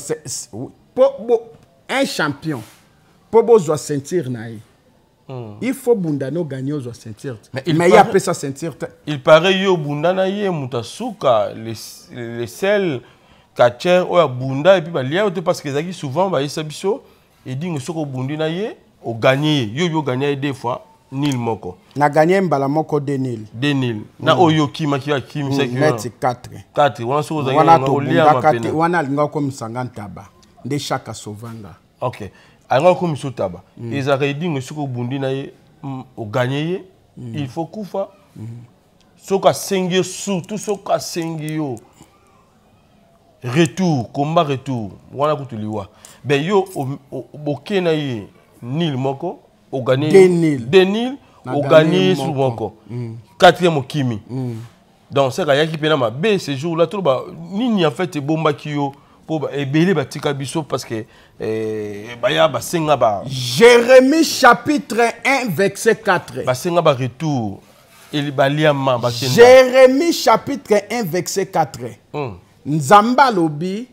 po un champion po bozwa ceinture na ye. Il faut bunda no gagner ozwa ceinture te. Mais il Mais ye apesa ceinture te. Il paraît yo bunda na ye moto asuka le sel catcher oyo abunda et puis balia yo te parce que ezalaki souvent bayesa biso edingo soki obundi na ye oganye ye yo yo oganye ye deux fois nil moko. Na gagné mbala moko deux nil. Deux nil na oyo okimaki akimisaki neti 4. 4 wana soki ozalaki wana na oliama tobundaka te pena. Wana alingaka komisanga ntaba nde shaka sovanga. Ok, alingaka komisa otaba ezalaka edingo soki obundi na ye oganye ye il faut kufa soki asengi yo, surtout soki asengi yo retour combat retour wana kutu liwa ben yo boke na ye nil moko oganye Deux nil. Deux nil Na oganye gagné ye su moko. moko quatrième okimi. Donc c'est ayaki mpe na mabe ce jour là toloba nini en fait ebombaki yo. Mpo ebele batika biso parce que eh, baya basenga ba Jérémie chapitre 1 verset 4. Basenga ba retour baliama bakenda. Jérémie chapitre 1 verset 4. Nzambe alobi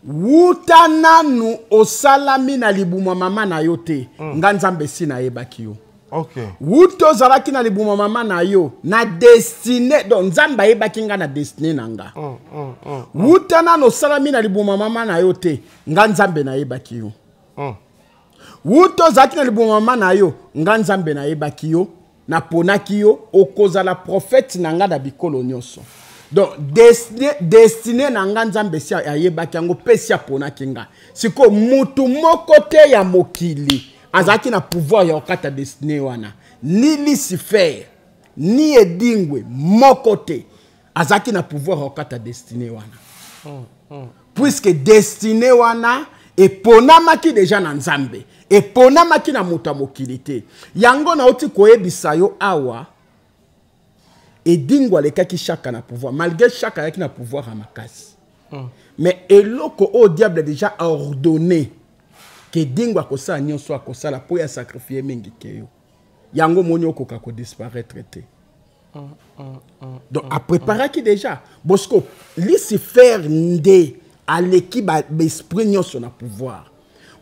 wuta nanu osalami na libumu ya mama na yo te. Nga Nzambe esi nayebaki yo. Wuta ozalaki na libumu ya mama na yo na destine, donc Nzambe ayebaki nga na destine na nga. Wuta nanu osalami na libumu ya mama na yo te, nga Nzambe nayebaki yo. Wuta ozalaki na libumu ya mama na yo, nga Nzambe nayebaki yo, naponaki yo, okozala prophète na nga na bikolo nyonso. Donc destine na nga Nzambe si ayebaki yango mpe si aponaki nga. Sikoyo mutu moko te ya mokili azalaki na pouvoir ya kokata destine wana, ni Lucifer ni Edingwe moko te azalaki na pouvoir ya kokata destine wana. Puisque destine wana eponamaki deja na Nzambe, eponamaki na moto ya mokili te. Yango nauti koyebisa yo awa, Edingwe alekaki Chaka na pouvoir, malgré Chaka ayaki na pouvoir ya makasi. Mais eloko oyo diable déjà a ordonné que Edingwe akosala nyonso akosala po ya sacrifier mingi ke yo. Yango moni okoka ko disparaître te. Donc a préparaki déjà. Bosco Lucifer nde aleki ba esprit nyonso na pouvoir.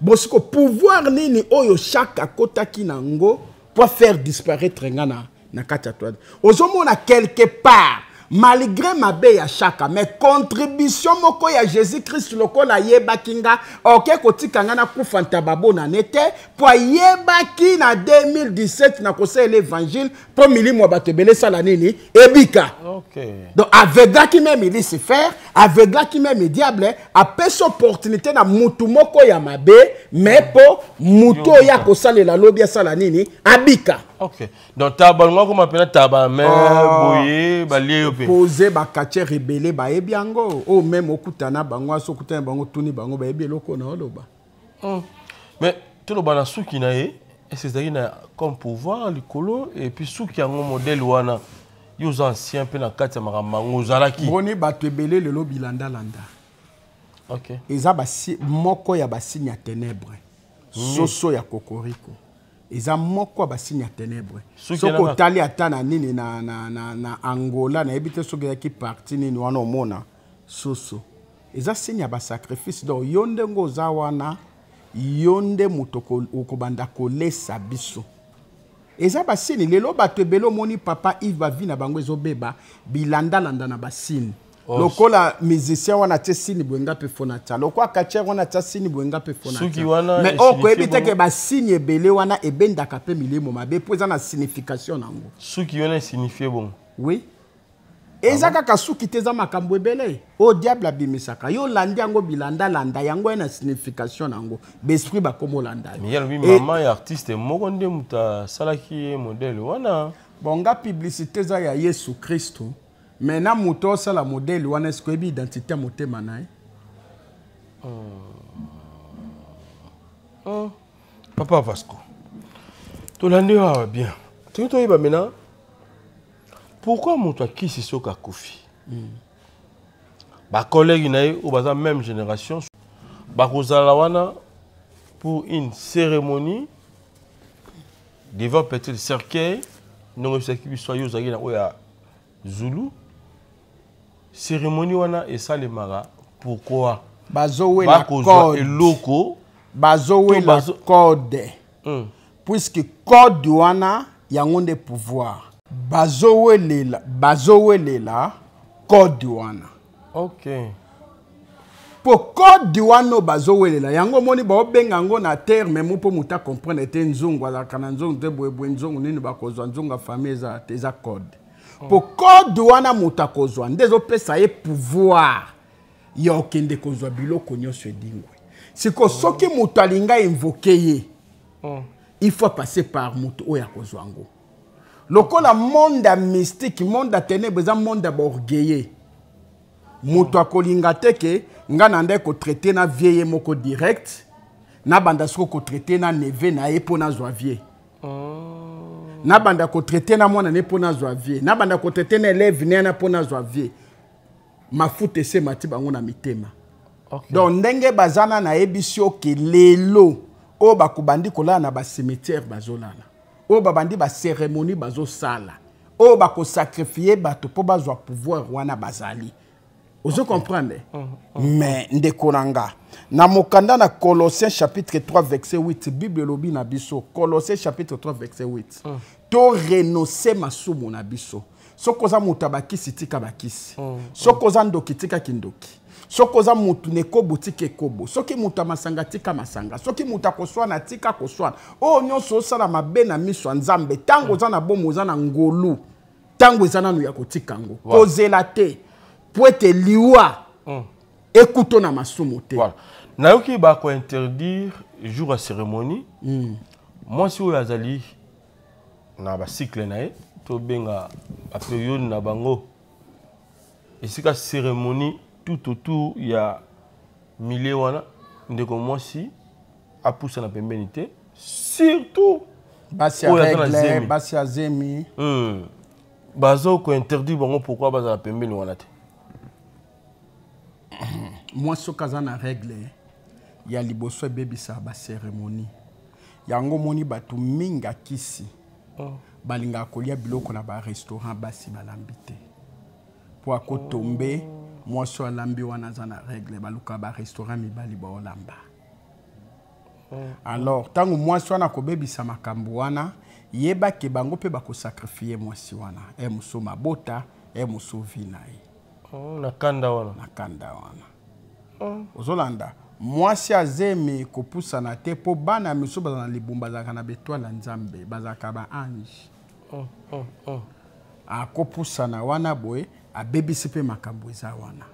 Bosco pouvoir nini oyo Chaka akotaki nango pour faire disparaître nga na kati ya toile. Ozomona quelque part malgré mabe ya Chaka, mais contribution moko ya Jésus-Christ lokola ayebaki nga, oke kotika nga na kufa ntaba bona nete, po ayebaki na 2017 na kosala l'évangile po milimo ya bato ebele sala nini ebika. Donc aveuglaki même Lucifer, aveuglaki même diable, apesi opportunité na mutu moko ya mabe, mais po mutu oyo akosalela lobi asala nini abika. Donc taba longa koma pena taba mais boye balie yo pe. Poser ba quartier rebelle ba yebi yango o même okutana bango aso okutana bango tuni bango ba yebi eloko na oloba. Mais toloba na suki na ye, est-ce que ezalaki na comme pouvoir likolo et puis suki yango modèle wana yo oza ancien pe na kati ya makambo yango ozalaki. Boni bato ebele lelo bilanda-landa. Eza moko ya ba signe ya ténèbres. Soso ya kokoriko. Eza moko ya ba signe ya ténèbres. Soki Soki elaka- otali ata na nini na Angola, nayebi te soki ezalaki parti nini wana omona soso. Eza signe ya ba sacrifice. Donc yo ndenge oza wana, yo nde moto okobanda kolesa biso. Eza ba signe. Lelo bato ebele omoni papa Yves ba vie na bango ezobeba, bilandalanda na ba signe. Lokola musicien wana atie signe boye nga mpe fo na tia. Lokola catcheur wana atia signe boye nga mpe fo na Soki tia. wana Mais e oyo koyebi signifie te ke bongo. ba signe ebele wana ebendaka mpe milimo mabe mpo eza na signification nango. Soki wana e signifie bongo. Oui. Eza kaka suki te, eza makambo ebele. Oyo diable abimisaka. Yo olandi yango bilandalanda, yango eza na signification nango. Ba esprit bakoma olanda yo. Mais ye alobi Et mama ya artiste moko nde moto asalaki ye modèle wana. Bon, nga publicité eza ya Yesu Kristo. Mais na moto osala modèle wana, est-ce que oyebi identité ya motema na ye? Papa Vasco, tolandi awa bien. Toki toyeba maintenant pourquoi moto akisi soki akufi? Ba collègue na ye oyo baza même génération bakozala wana pour une cérémonie devant peut-être cercueil ndongo ebisaki biso ayo ozalaki na oyo ya Zulu. Cérémonie wana esalemaka pourquoi? Bazowela Bakozwa code. eloko. Bazowela To bazo- code. Puisque code wana yango nde pouvoir. Bazowelela, bazowelela code wana. Po code wana bazowelela yango moni baobenga yango na terme mo po moto comprendre te nzungu azalaka na nzungu te boye boye nzungu nini bakozwa nzungu ya famille eza te, eza code. Po code wana moto akozwa nde ezopesa ye pouvoir ya okende kozwa biloko nyonso edingwe. Siko soki moto alinga invoquer ye, il faut passer par moto oyo akozwa yango. Lokola monde ya mystique, monde ya ténèbres, eza monde ya baorgueilleux. Moto akolinga te ke nga na nde kotraite na vie ye moko direct, na banda siko kotraite na neve na ye mpo nazwa vie. Na banda kotraite na mwana ne mpo nazwa vie. Na banda kotraite na élève ne na mpo nazwa vie. Mafuta ese mati bango na mitema. Okay. Donc ndenge baza na nayebisi yo ke lelo oyo bakobandi kolala na bacimetière bazolala, oyo babandi bacérémonie bazosala, oyo bakosacrifie bato mpo bazwa pouvoir wana bazali. Ozo comprendre? Mais ndeko na nga, na mokanda na Colossiens chapitre 3 verset 8, Bible elobi na biso, Colossiens chapitre 3 verset 8, to renoncer masumu na biso. Soki oza moto ya bakisi, tika bakisi. Soki oza ndoki, tika kindoki. Soki oza motu na ekobo, tika ekobo. Soki moto ya masanga, tika masanga. Soki moto akoswana, tika koswana. Oyo nyonso osala mabe na miso ya Nzambe, ntango oza na bomo, oza na ngolu, ntango eza nanu ya kotika yango. Kozela te po ete liwa ekuto na masumu te. Voilà. Nayoki bakointerdire jour ya cérémonie, mwasi oyo azali na bacycle na ye, tobenga baperiode na bango, esika cérémonie tout autour ya milieu wana, ndeko mwasi apusana pembeni te, surtout basi ya oyo aza na règle, zemi. Basi ya zemi. Bazo kointerdire bango. Pourquoi bazala pembeni wana te? Mwasi soki aza na règle ya liboso, ebebisaka bacérémonie. Yango omoni bato mingi akisi balingaka kolia biloko na barestaurant basi balambi te, mpo akotombe mwasi oyo alambi wana aza na règle. Balukaka barestaurant mibali baolamba. Alors ntango mwasi wana akobebisa makambo wana, yebake bango mpe bakosacrifie mwasi wana, e mosu mabota, e mosu vi na ye. Na kanda wana. Na kanda wana. Ozolanda, mwasi azemi kopusana te, mpo bana misusu bazala na libumu, bazalaka na betwale ya Nzambe, bazalaka baange. Akopusana wana boye, abebisi mpe makambo eza wana.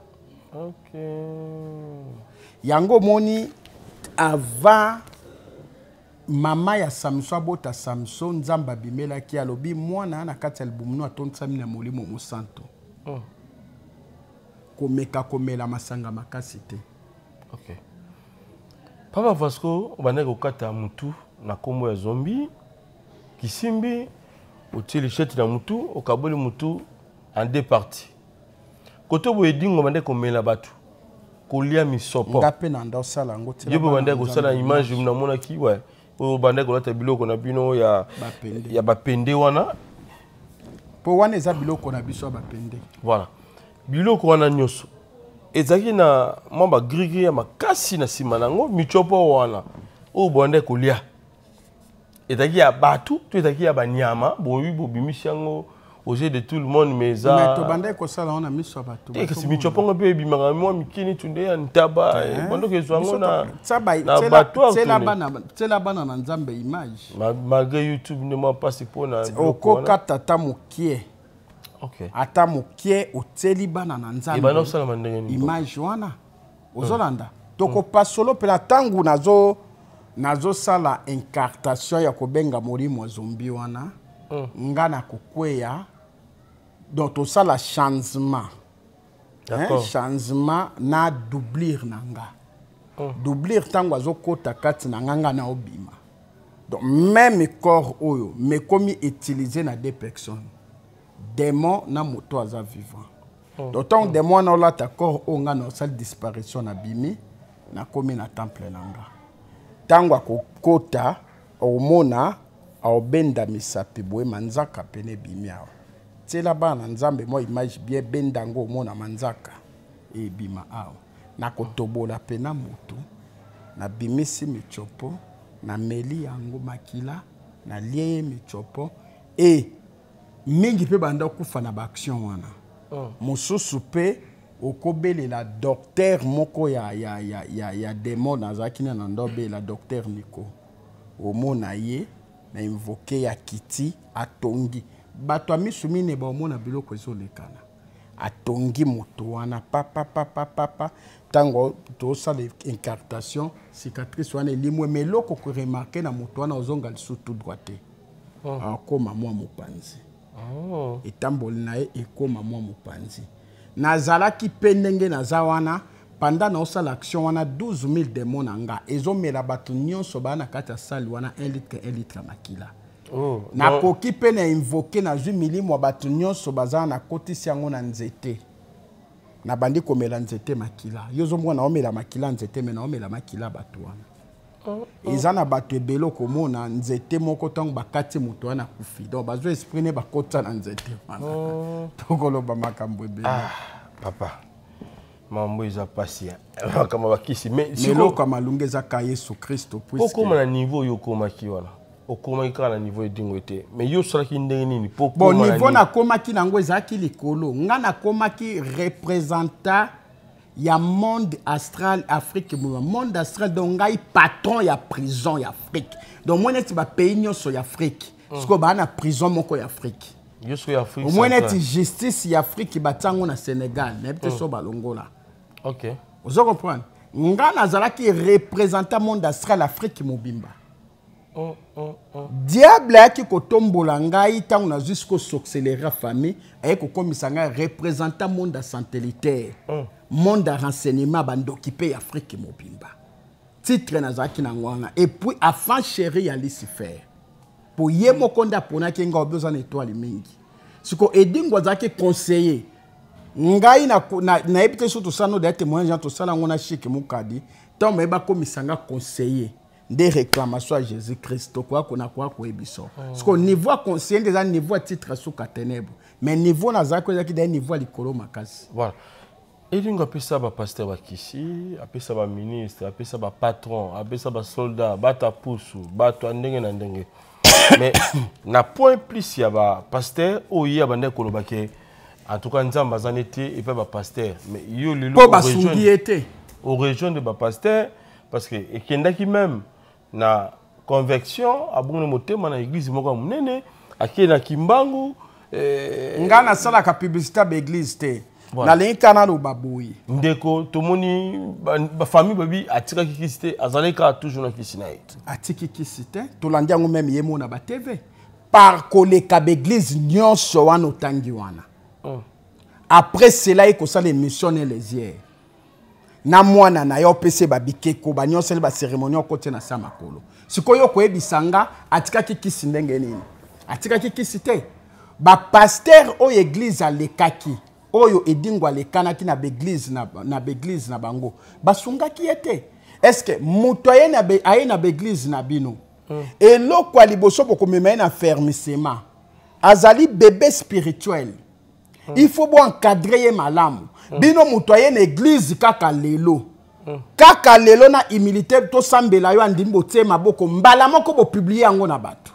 Yango omoni, avant mama ya Samson abota Samson, Nzambe abimelaki, alobi: "Mwana na kati ya libumu no atondisami na Molimo Mosanto. Komeka komela masanga makasi te." Ok, Papa Vasco, obandaki kokata mutu na nkombo ya zombi kisimbi, otie lichette na mutu, okaboli mutu en deux parties. Kote boye Edingo bandaki komela bato, kolia misopo. Nga mpe na nda osala yango. Yo mpe bandaki kosala. Image namonaki wa oyo bandaki kolata biloko na bino ya Bapende. Ya bapende wana. Mpo wana eza biloko na biso ya bapende. Voilà, biloko wana nyonso ezalaki na mwa bagrigri ya makasi na nsima na yango. Misopo wana oyo bwandaki kolia, ezalaki ya bato to ezalaki ya banyama? Boyi bobimisi yango aux yeux de tout le monde, mais eza Mais tobandaki kosala yango na miso ya bato. Te, kasi misopo ngo mpe ebimaka mwa mikini tunde ya ntaba, bandoki ezwa yango na na abattoir. Tiela bana na Nzambe image. Malgré YouTube nde mwa mpasi mpona biloko wana. Okokata ata mokie. Ata mokie, otieli bana na Nzambe Ebanda kosalama ndenge nini? image wana. Ozolanda, tokopasolo mpena ntango nazo nazosala incantation ya kobenga molimo ya zombi wana. Nga na kokweya, donc tosala changement. Hein, changement na doublure na nga. Doublure ntango azokɔta kati na nga, nga na obima. Donc même corps oyo mekomi utilisé na deux personnes, démon na moto aza vivant. Donc ntango démon wana olata corps oyo, nga na osali disparition, nabimi, nakomi na temple na nga. Ntango akokota, omona aobenda misapi boye, manzaka pene ebimi awa. Tiela bana na Nzambe mwa image bien, benda yango, omona manzaka ebima awa. Nakotobola pena motu, nabimisi misopo, nameli yango makila, nalie ye misopo. E mingi mpe banda kufa na baaction wana. Mosusu mpe okobelela docteur moko ya démon. Nazalaki na ndo obelela docteur Nico, omona ye na invoke ya kiti, atongi bato ya misu mine, baomona biloko ezolekana. Atongi moto wana papapapapapa. Ntango tosala incantation, cicatrice wana elimwe. Mais eloko koremarquer na moto wana, ozonga lisusu tout droit te. Akóma mwa mopanzi. Etamboli na ye ekóma mwa mopanzi. Nazalaki mpe ndenge naza wana, panda naosala action wana, 12 000 démon na nga ezomela bato nyonso baa na kati ya sale wana 1 litre 1 litre ya makila. Nakoki mpe na invoke, nazwi milimo ya bato nyonso baza, nakotisi yango na nzete. Nabandi komela nzete makila. Yo ozomona naomela makila nzete, me naomela makila bato wana. Eza na bato ebele okomona nzete moko ntango bakati moto wana akufi, donc bazwa esprit ne bakota na nzete wana. Tokoloba makambo ebele. Ah, papa, mambo eza pasi, makambo bakisi. Mais eloko ya malunga eza ka Yesu Kristo. Okóma na niveau oyo okomaki wana, okomaki kaka na niveau Edingwe te, mais yo osalaki ndenge nini po bon, niveau nakomaki nango ezalaki likolo. Nga nakomaki représentant ya monde astral Afrique mobimba. Monde astral, donc ngai patron ya prison ya Afrique. Donc moi neti bapays nyonso ya Afrique, sikoyo baa na prison moko ya Afrique. Omoi neti justice ya Afrique batia yango na Sénégal, nayebi te so balongola. Ozo comprendre? Nga nazalaki représentant monde astral Afrique mobimba. Diable ayaki kotombola ngai ntango nazwi siko sorcellerie famille, aye kokomisa ngai représentant monde ya satellitaire, monde ya renseignement, bandoki mpe ya Afrique mobimba. Titre nazalaki nango wana. Et puis enfant chéri ya Lucifer, po ye moko nde aponaki ngai, obi oza na étoile mingi. Siko Edingo azalaki conseiller ngai, nayebi te so tosala no daya témoignage, tosala yango na Chike Mokadi. Ntango baye bakomisa nga conseiller nde réclamation ya Jésus Christ, tokoya kona koya koyebi so. Siko niveau ya conseiller nde eza niveau ya titre suka ténèbre, mais niveau nazalaki ezalaki daya niveau ya likolo makasi. Voilà. Elingo apesa bapasteur bakisi, apesa baministre, apesa bapatron, apesa basoldat, bato ya pusu, bato ya ndenge na ndenge. Mais na point plus ya bapasteur oyo ye abandaki koloba ke en tout cas Nzambe aza nete epai bapasteur, mais yo lelo mpo basungi ye te. Orejoindre bapasteur parce que ekendaki même na convection, abongoli motema na église moko ya monene, akei na Kimbangu. Nga nasalaka publicité ya baeglise te. Nalingi kaka naloba boye. Ndeko, tomoni bafamille babi atikaki kisi te, azalaki kaka toujours na kisi na ye. Atiki kisi te, tolandi yango meme ye mo na batv par koleka baeglise nyonso wana otangi wana. Après cela, ye kosala émission ne lesiere na mwana na ye, opesi ye babikeko banyonseli bacérémonie, okoti na sa makolo. Sikoyo okoyebisa nga atikaki kisi ndenge nini? Atikaki kisi te. Bapasteur oyo église alekaki, oyo Edingo alekanaki na baeglise na baeglise na bango, basungaki ye te. Est ce que moto aye na baeglise na bino, eloko ya liboso bokomema ye na fermissement, azali bébé spirituel. Il faut bo encadrer ye malamu. Bino moto aye na église kaka lelo, kaka lelo, na humilité tosambela yo, andimi, botie maboko mbala moko, bopublie yango na bato.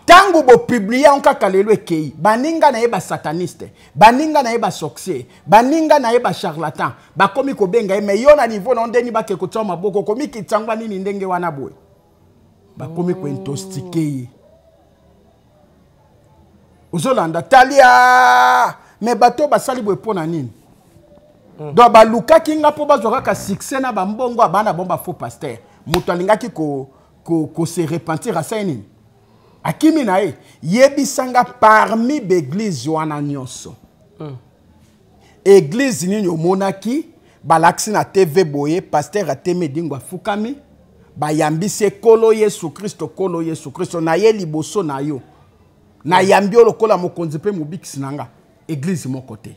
Ntango bopublie yango kaka lelo, ekei baninga na ye basataniste, baninga na ye basorcier, baninga na ye bacharlatan bakomi kobenga ye. Mais yo na niveau na yo, ndeni bake kotia maboko, komikitisa ngo nini ndenge wana boye, bakomi kointoxiquer ye. Ozolanda talia, me bato basali boye mpo na nini? Donc balukaki nga mpo bazwa kaka succès na bambongo ya bana bon bafaux pasteur. Moto alingaki ko, ko, ko se repentir, asali nini? Akimi na ye. Yebisanga, parmi baeglise wana nyonso, église nini omonaki balakisi na TV boye, pasteur atemi Edingo afukami, bayambisi ekolo Yesu Kristo, kolo Yesu Kristo na ye liboso na yo, nayambi yo lokola mokonzi mpe mobikisi na nga? Église moko te.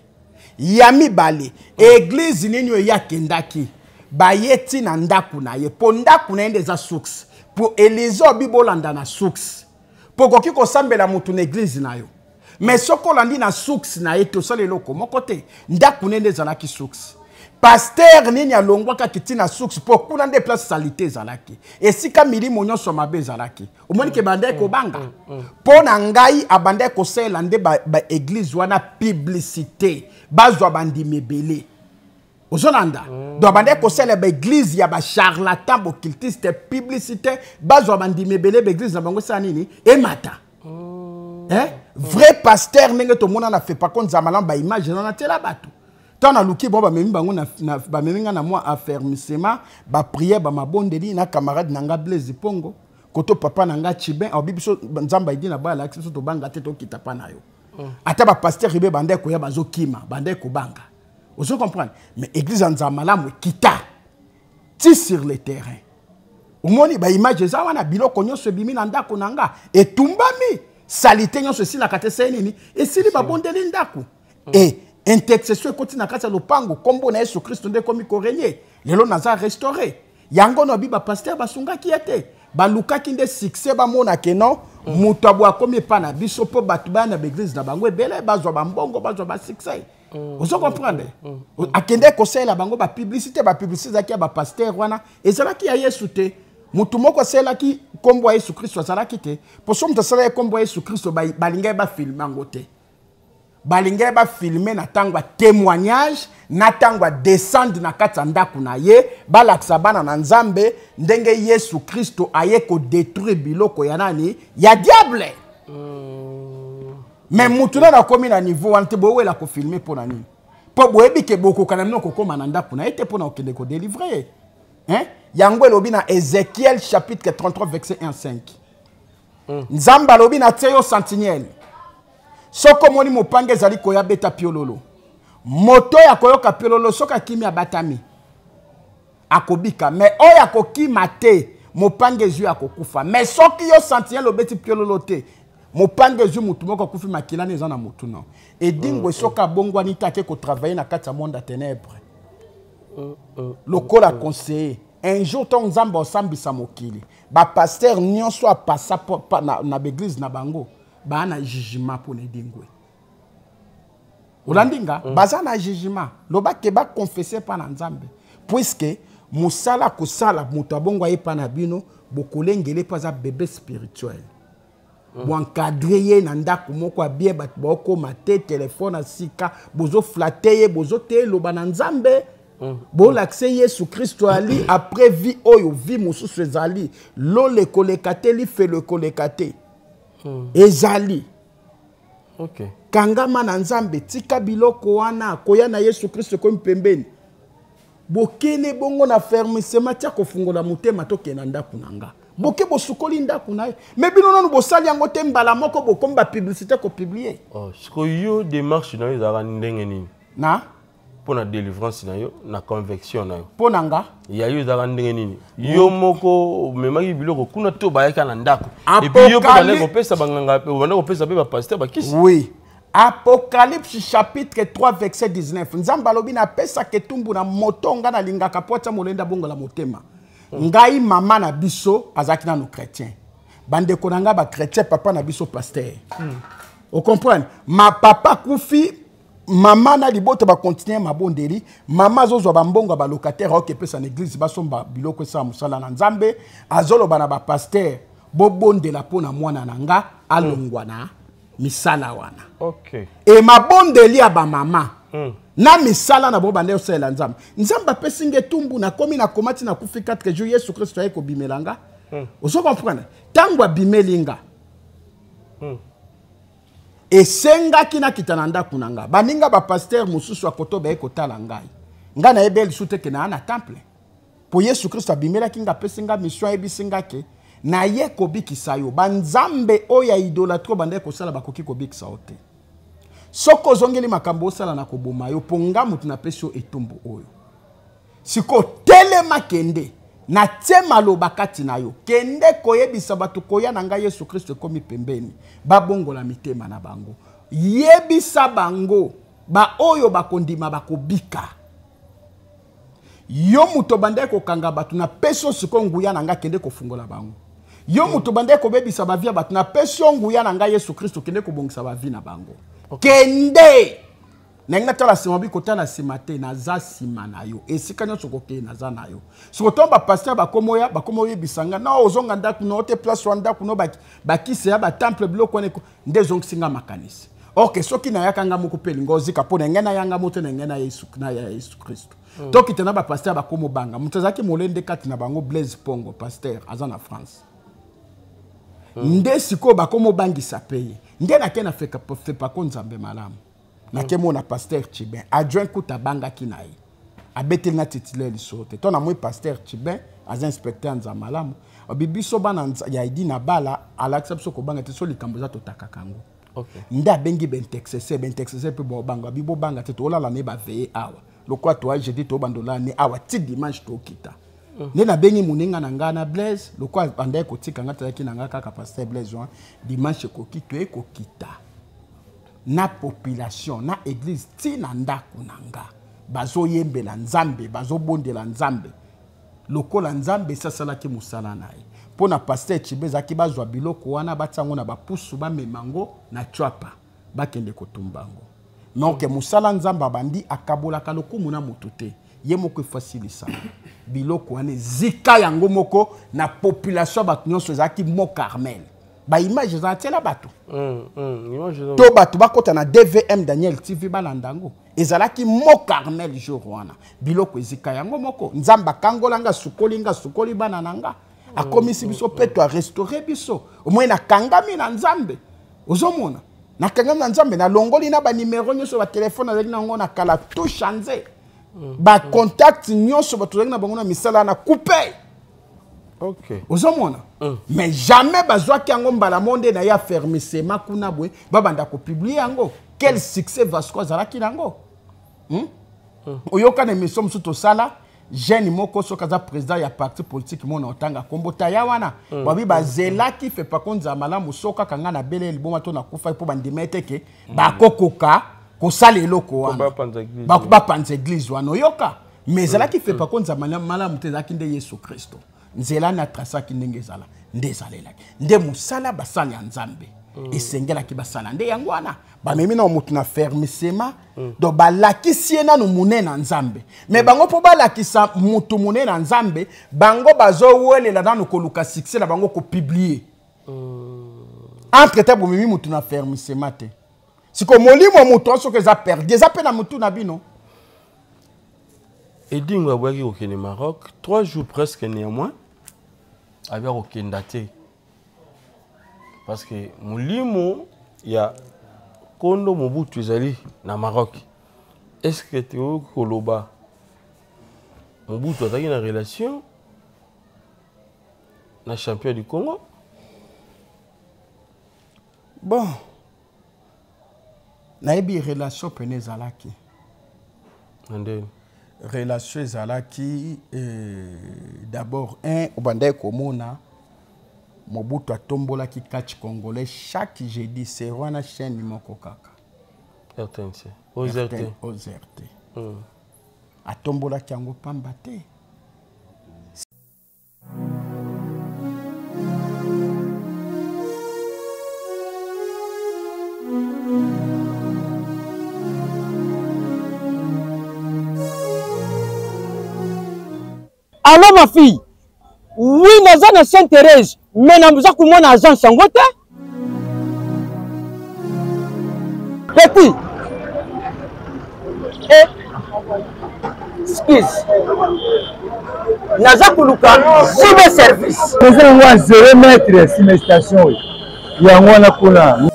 Ya mibale, église nini oyo ye akendaki, baye ti na ndako na ye? Mpo ndako na ye nde eza source. Mpo Elize obi bolanda na source, mpo okoki kosambela motu na église na yo, mais soki olandi na source na ye te, osala eloko moko te. Ndako na ye nde ezalaki source. Pasteur nini alongwaka kiti na source? Mpo kuna nde place saleté ezalaki, esika milimo nyonso mabe ezalaki. Omoni ke bandaki kobanga. Mpo na ngai, abandaki kosalela nde baeglise ba wana publicité, bazwa bandimi ebele. Ozolanda? Donc abandaki kosalela baeglise ya bacharlatan, bocultiste publicité, bazwa bandimi ebele, baeglise na bango esala nini? Emata. Eh? Vrai pasteur ndenge tomona na Fepako Nzamala, baimage eza natiela bato. Ntango naluki bango, bamemi bango, bamemi nga na mwa affermissement, baprière, bamabondeli na camarade na nga Blaise Pongo, koto papa na nga Chibin alobi biso Nzambe aidi na baya, alakisi biso tobanga te, tokita pa na yo. Ata bapasteur ebe bandaki koya, bazokima, bandaki kobanga. Ozo comprendre? Mais église ya Nzambe malamu ekita ti sur le terrain. Omoni baimage eza wana, biloko nyonso ebimi na ndako na nga, etumbami, saleté nyonso esilaka te. Sei nini esili? Babondeli ndako. E Intercession ekoti na kati ya lopango, nkombo na Yesu Kristo nde ekomi korenye. Lelo naza restauré. Yango na bi ba pasteur basungaki ye te, balukaki nde succès, bamona ke non, moto abo akomi epa na biso mpo bato baya na baeglise na bango ebele, bazwa bambongo, bazwa basuccès. Ozo comprendre? Akende kosalela bango bapublicité. Bapublicité ezalaki ya bapasteur wana, ezalaki ya Yesu te. Motu moko asalelaki nkombo ya Yesu Kristo azalaki te, mpo so moto asalaki nkombo ya Yesu Kristo, balingaki bafilme yango te. Balingaki bafilme na ntango ya témoignage, na ntango ya descendre na kati ya ndako na ye, balakisa bana na Nzambe ndenge Yesu Kristo aye kodétruire biloko ya nani, ya diable. Mais mutu nano akomi na niveau wana te, bowela kofilme mpo na nini? Mpo boyebi ke bokoka na bino kokóma na ndako na ye te mpo na kokende kodelivre ye, hein? Yango elobi na Ézéchiel chapitre 33 verset 1 5, Nzambe alobi: "Natie yo sentinelle. Soki omoni mopanga ezali koya, beta piololo. Moto oyo akoyoka piololo, soki akimi, abatami, akobika. Mais oyo akokima te, mopanga ezwi, akokufa. Mais soki yo sentinelle obeti piololo te, mopanga ezwi motu moko, akufi, makilani eza na motu no." Edingwe soki abongwani te, ake kotravaille na kati ya monde ya ténèbre lokola conseiller. Un jour, ntango Nzambe osambisa mokili, bapasteur nyonso apasa na baeglise na bango baa na jugement mpona Edingwe. Olandi nga? Baza na jugement. Loba ke baconfesse mpa na Nzambe, puisque mosala kosala moto abongo aye mpa na bino, bokolengele mpo aza bébé spirituel. Boencadre ye na ndako moko ya bien, bato baokóma te, telefone ya sika, bozoflatter ye, bozoteya eloba na Nzambe, bolakise Yesu Kristo ali. Après vie oyo, vie mosusu ezali. Lola ekoleka te, lifelo ekoleka te, ezali. Kangama na Nzambe, tika biloko wana. Koya na Yesu Kristo ekomi pembeni. Bokende bongo na fermissement, tia kofungola motema, tokende na ndako na nga. Boke, bosukoli ndako na ye. Me bino nanu bosali yango te, mbala moko bokomi bapublicité kopublier. Oh, sikoyo yo, démarche na yo ezalaka ndenge nini? Na? Mpo na délivrance na yo, na conviction na yo. Mpo na nga? Ya yo ezalaka ndenge nini? Yo moko omemaki biloko kuna to bayaka na ndako? Et puis yo mpe banda kopesa banganga, banda kopesa mpe bapasteur bakisi? Oui. Apocalypse chapitre 3 verset 19, Nzambe alobi: "Napesaka etumbu na moto nga nalingaka, po atia molenda, bongola motema." Ngai, mama na biso azalaki nano chrétien, bandeko na ngai bachrétien, papa na biso pasteur. Ocomprendre? Ma papa akufi, mama na libota bakontinue mabondeli. Mama azozwa bambongo ya balocataire, aoki epesa na église, basomba biloko, esala mosala na Nzambe. Azoloba na bapasteur: "Bobondela mpo na mwana na nga alongwa na misala wana." E mabondeli ya bamama na misala na bango bande osalela Nzambe, Nzambe apesi nga etumbu. Nakomi, nakomati, nakufi 4 jours. Yesu Kristo aye kobimela nga. Ozo comprendre? Ntango abimeli nga, esengaki nakita na ndako na nga. Baninga bapasteur mosusu akoto baye kotala ngai. Ngai nayebi lisusu te ke naa na temple, mpo Yesu Kristo abimelaki nga, apesi nga mission, ayebisi nga ke naye kobikisa yo. Banzambe oyo ya idolâtrie bandaki kosala bakoki kobikisa yo te. Soki ozongeli makambo osala, na koboma yo, mpo nga moto napesi yo etumbu oyo. Sikoyo telema, kende, natie maloba kati na yo, kende koyebisa bato koya na ngai Yesu Kristo ekomi pembeni, babongola mitema na bango. Yebisa bango, baoyo bakondima bakobika. Yo moto bandaki kokanga bato, napesi yo sikoyo nguya na ngai, kende kofungola bango. Yo moto bandaki kobebisa bavie ya bato, napesi yo nguya na ngai Yesu Kristo, kende kobongisa bavie na bango. Kende. Ndenge natala nsima, bi kotala nsima te, naza nsima na yo. Esika nyonso kokende, naza na yo. Siko ntango bapasteur bakoma oya, bakoma oyebisa nga na ozonga ndako no te, place wana ndako no bakisi ya batemple, biloko wana nde ezongisi nga makanisi. Ok, soki nayaka nga moko mpe elinga ozika, mpo na ngai nayanga mo te, na ngai na ya Yesu Kristo. Tokita na bapasteur, bakoma obanga. Moto azalaki molende kati na bango, Blaise Pongo, pasteur aza na France. Nde sikoyo bakoma obangisa mpe ye. Nde nake na Fepako, Nzambe malamu, nake mona pasteur Chibin adjoint. Kuta abangaki na ye, abeteli nga titulaire lisolo te. To namoi pasteur Chibin aza inspecteur ya Nzambe malamu. Abi biso bana ya Edi na bala, alakisa biso kobanga te. So likambo eza, totakaka yango. Nde abengi baintercesseur, baintercesseur mpe bobanga. Abi: "Bobanga te, tolala ne baveye awa lokola toa jeudi, tobanda olala ne awa ti dimanche, tokita." Nde nabengi moninga na ngai na Blaise, lokola bandaki kotika ngai, tozalaki na ngai kaka pasteur Blaise wana. Dimanche ekoki, toye kokita. Na population na eglise ti na ndako na nga bazoyembela Nzambe, bazobondela Nzambe lokola Nzambe esi asalaki mosala na ye. Mpo na pasteur Tshiba ezalaki bazwa biloko wana batia yango na bapusu bamema yango na Tshuapa bakende kotumba yango. Donc mosala Nzambe abandi akabolaka lokumu na moto te, ye moko efasilisa biloko wana ezika yango moko na population ya bato nyonso. Ezalaki Mont Carmel, baimage eza natiela bato to bato bakota na DVM Daniel TV balanda yango. Ezalaki Mont Carmel jour wana, biloko ezika yango moko. Nzambe akangola nga, asukoli nga, asukoli bana na nga, akomisi biso peto, arestaure biso. Omoi nakangami na Nzambe, ozomona nakangami na Nzambe, nalongoli na banimero nyonso batelefone azalaki nango na kala, tout change, bacontact nyonso bato ozalaki na bango na misala na coupe. Ozomona, mais jamais bazwaki yango mbala mo nde na ye affermissement kuna boye babanda kopublie yango. Quel succès Vasco azalaki nango, Oyoka na émission mosusu tosala, jeune moko soki aza président ya parti politique mona otanga kombo taya wana, babi bazelaki fepa konza malamu so kaka ngai nabele liboma to nakufaki mpo bandima ete ke bakokoka kosala eloko wana, bapanza église wana. Oyoka, mais ezalaki fepa konza malamu te, ezalaki nde Yesu Kristo nzela na trasaki ndenge ezala nde ezalelaki nde mosala basali ya Nzambe esengelaki basala nde yango wana. Bamemi na motu na fermissement, donc balakisi ye nanu monene na Nzambe. Mais bango mpo balakisa motu monene na Nzambe, bango bazowelela nanu koluka succès na bango, kopublie. Entre temps bomemi motu na fermissement te. Siko molimo ya motu wana soki eza perdu, eza mpe na motu na bino. Edingwe aboyaki kokende Maroc 3 jours presque. Néanmoins abia kokenda te parce que molimo ya Kondo Mobutu ezali na Maroc. Est ce que tokoki koloba Mobutu azalaki na relation na champion du Congo? Bon, nayebi relation pene ezalaki na ndeni. Relation ezalaki d'abord un, obandaki komona Mobutu atombolaki catch congolais chaque jeudi se wana, chaîne moko kaka. RTNC, OZRT. OZRT. Atombolaki yango pamba te. Allô ma fille. Oui, naza na Sainte Thérèse, mais naza komona agence yango te. Petit. Eh. Excuse. Naza koluka JB service. Eza yango ya 0 mètre nsima station oyo. Yango wana kuna.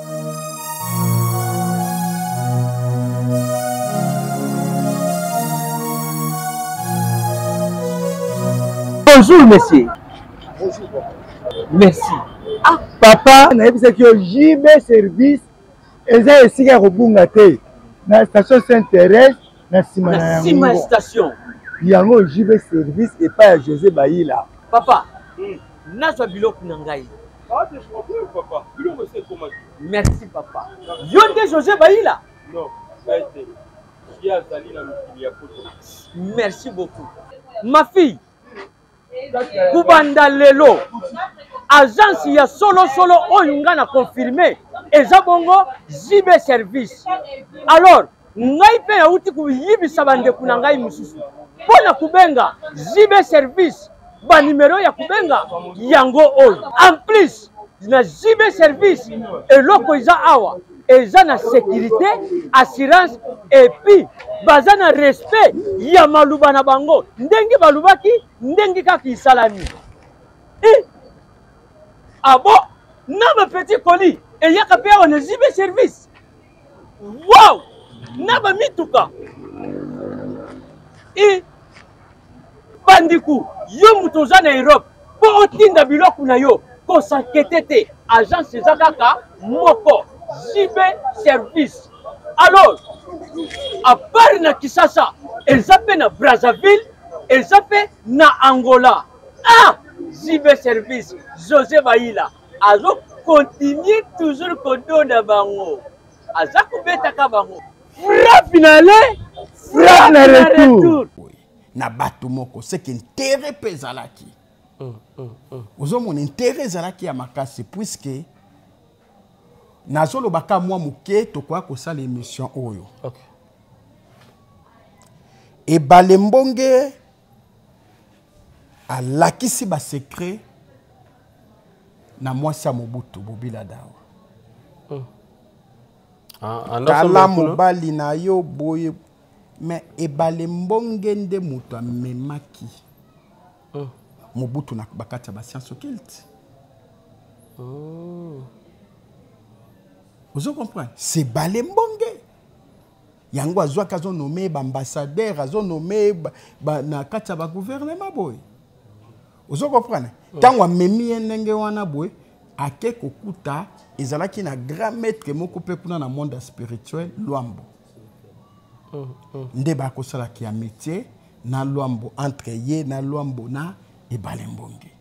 Bonjour monsieur. Bonjour papa. Merci. Ah papa, nayebisaki yo JB service eza esika ya kobunga te na station Sainte Thérèse na nsima na yango. Nsima ya station. Yango JB service epai ya José Bayila. Papa, nazwa biloko na ngai. Pas de problème papa. Biloko esi ekomaki. Merci papa. Yo nde José Bayila? Non, ngai te. Ye azali na mikili ya poto. Merci beaucoup. Ma fille, kubanda lelo agence ya solosolo oyo nga na confirme eza bongo JB service. Alors ngai mpe nauti koyibisa bandeko na ngai mosusu mpo na kobenga JB service, banimero ya kobenga yango oyo. En plus na JB service eloko eza awa eza na sécurité, assurance, et puis baza na respect ya maluba na bango ndenge balubaki ndenge kaka isalami. Eh, abo na ba petit colis eyaka mpe awa na JB service. Wow, na ba mituka e bandiku. Yo moto oza na Europe mpo otinda biloko na yo, kosankete te, agence eza kaka moko, JB service. Alors à part na Kisasa, eza mpe na Brazzaville, eza mpe na Angola. Ah, JB service, José Bayila azo continue toujours kodonda bango. Aza kobetaka bango. Frappe na aller, frappe na retour. Na bato moko, c'est que intérêt mpe ezalaki. Ozomona intérêt ezalaki ya makasi puisque nazoloba ka mwa moke tokoya kosala émission oyo. Okay. Ebale Mbonge alakisi ba secret na mwasi ya Mobutu Bobila Dawa. Ah, Tala mobali na yo boye mais Ebale Mbonge nde moto amemaki Mobutu na bakati ya ba science occulte. Ozo comprendre? C'est Ebale Mbonge. Yango azwaki azonome baambassadeur azonome na kati ya bagouvernement boye. Ozo comprendre? Ntango amemi ye ndenge wana boye ake kokuta ezalaki na grand maître moko mpe kuna na monde spirituel Luambo. Nde bakosalaki ya métier na Luambo entre ye na Luambo na Ebale Mbonge.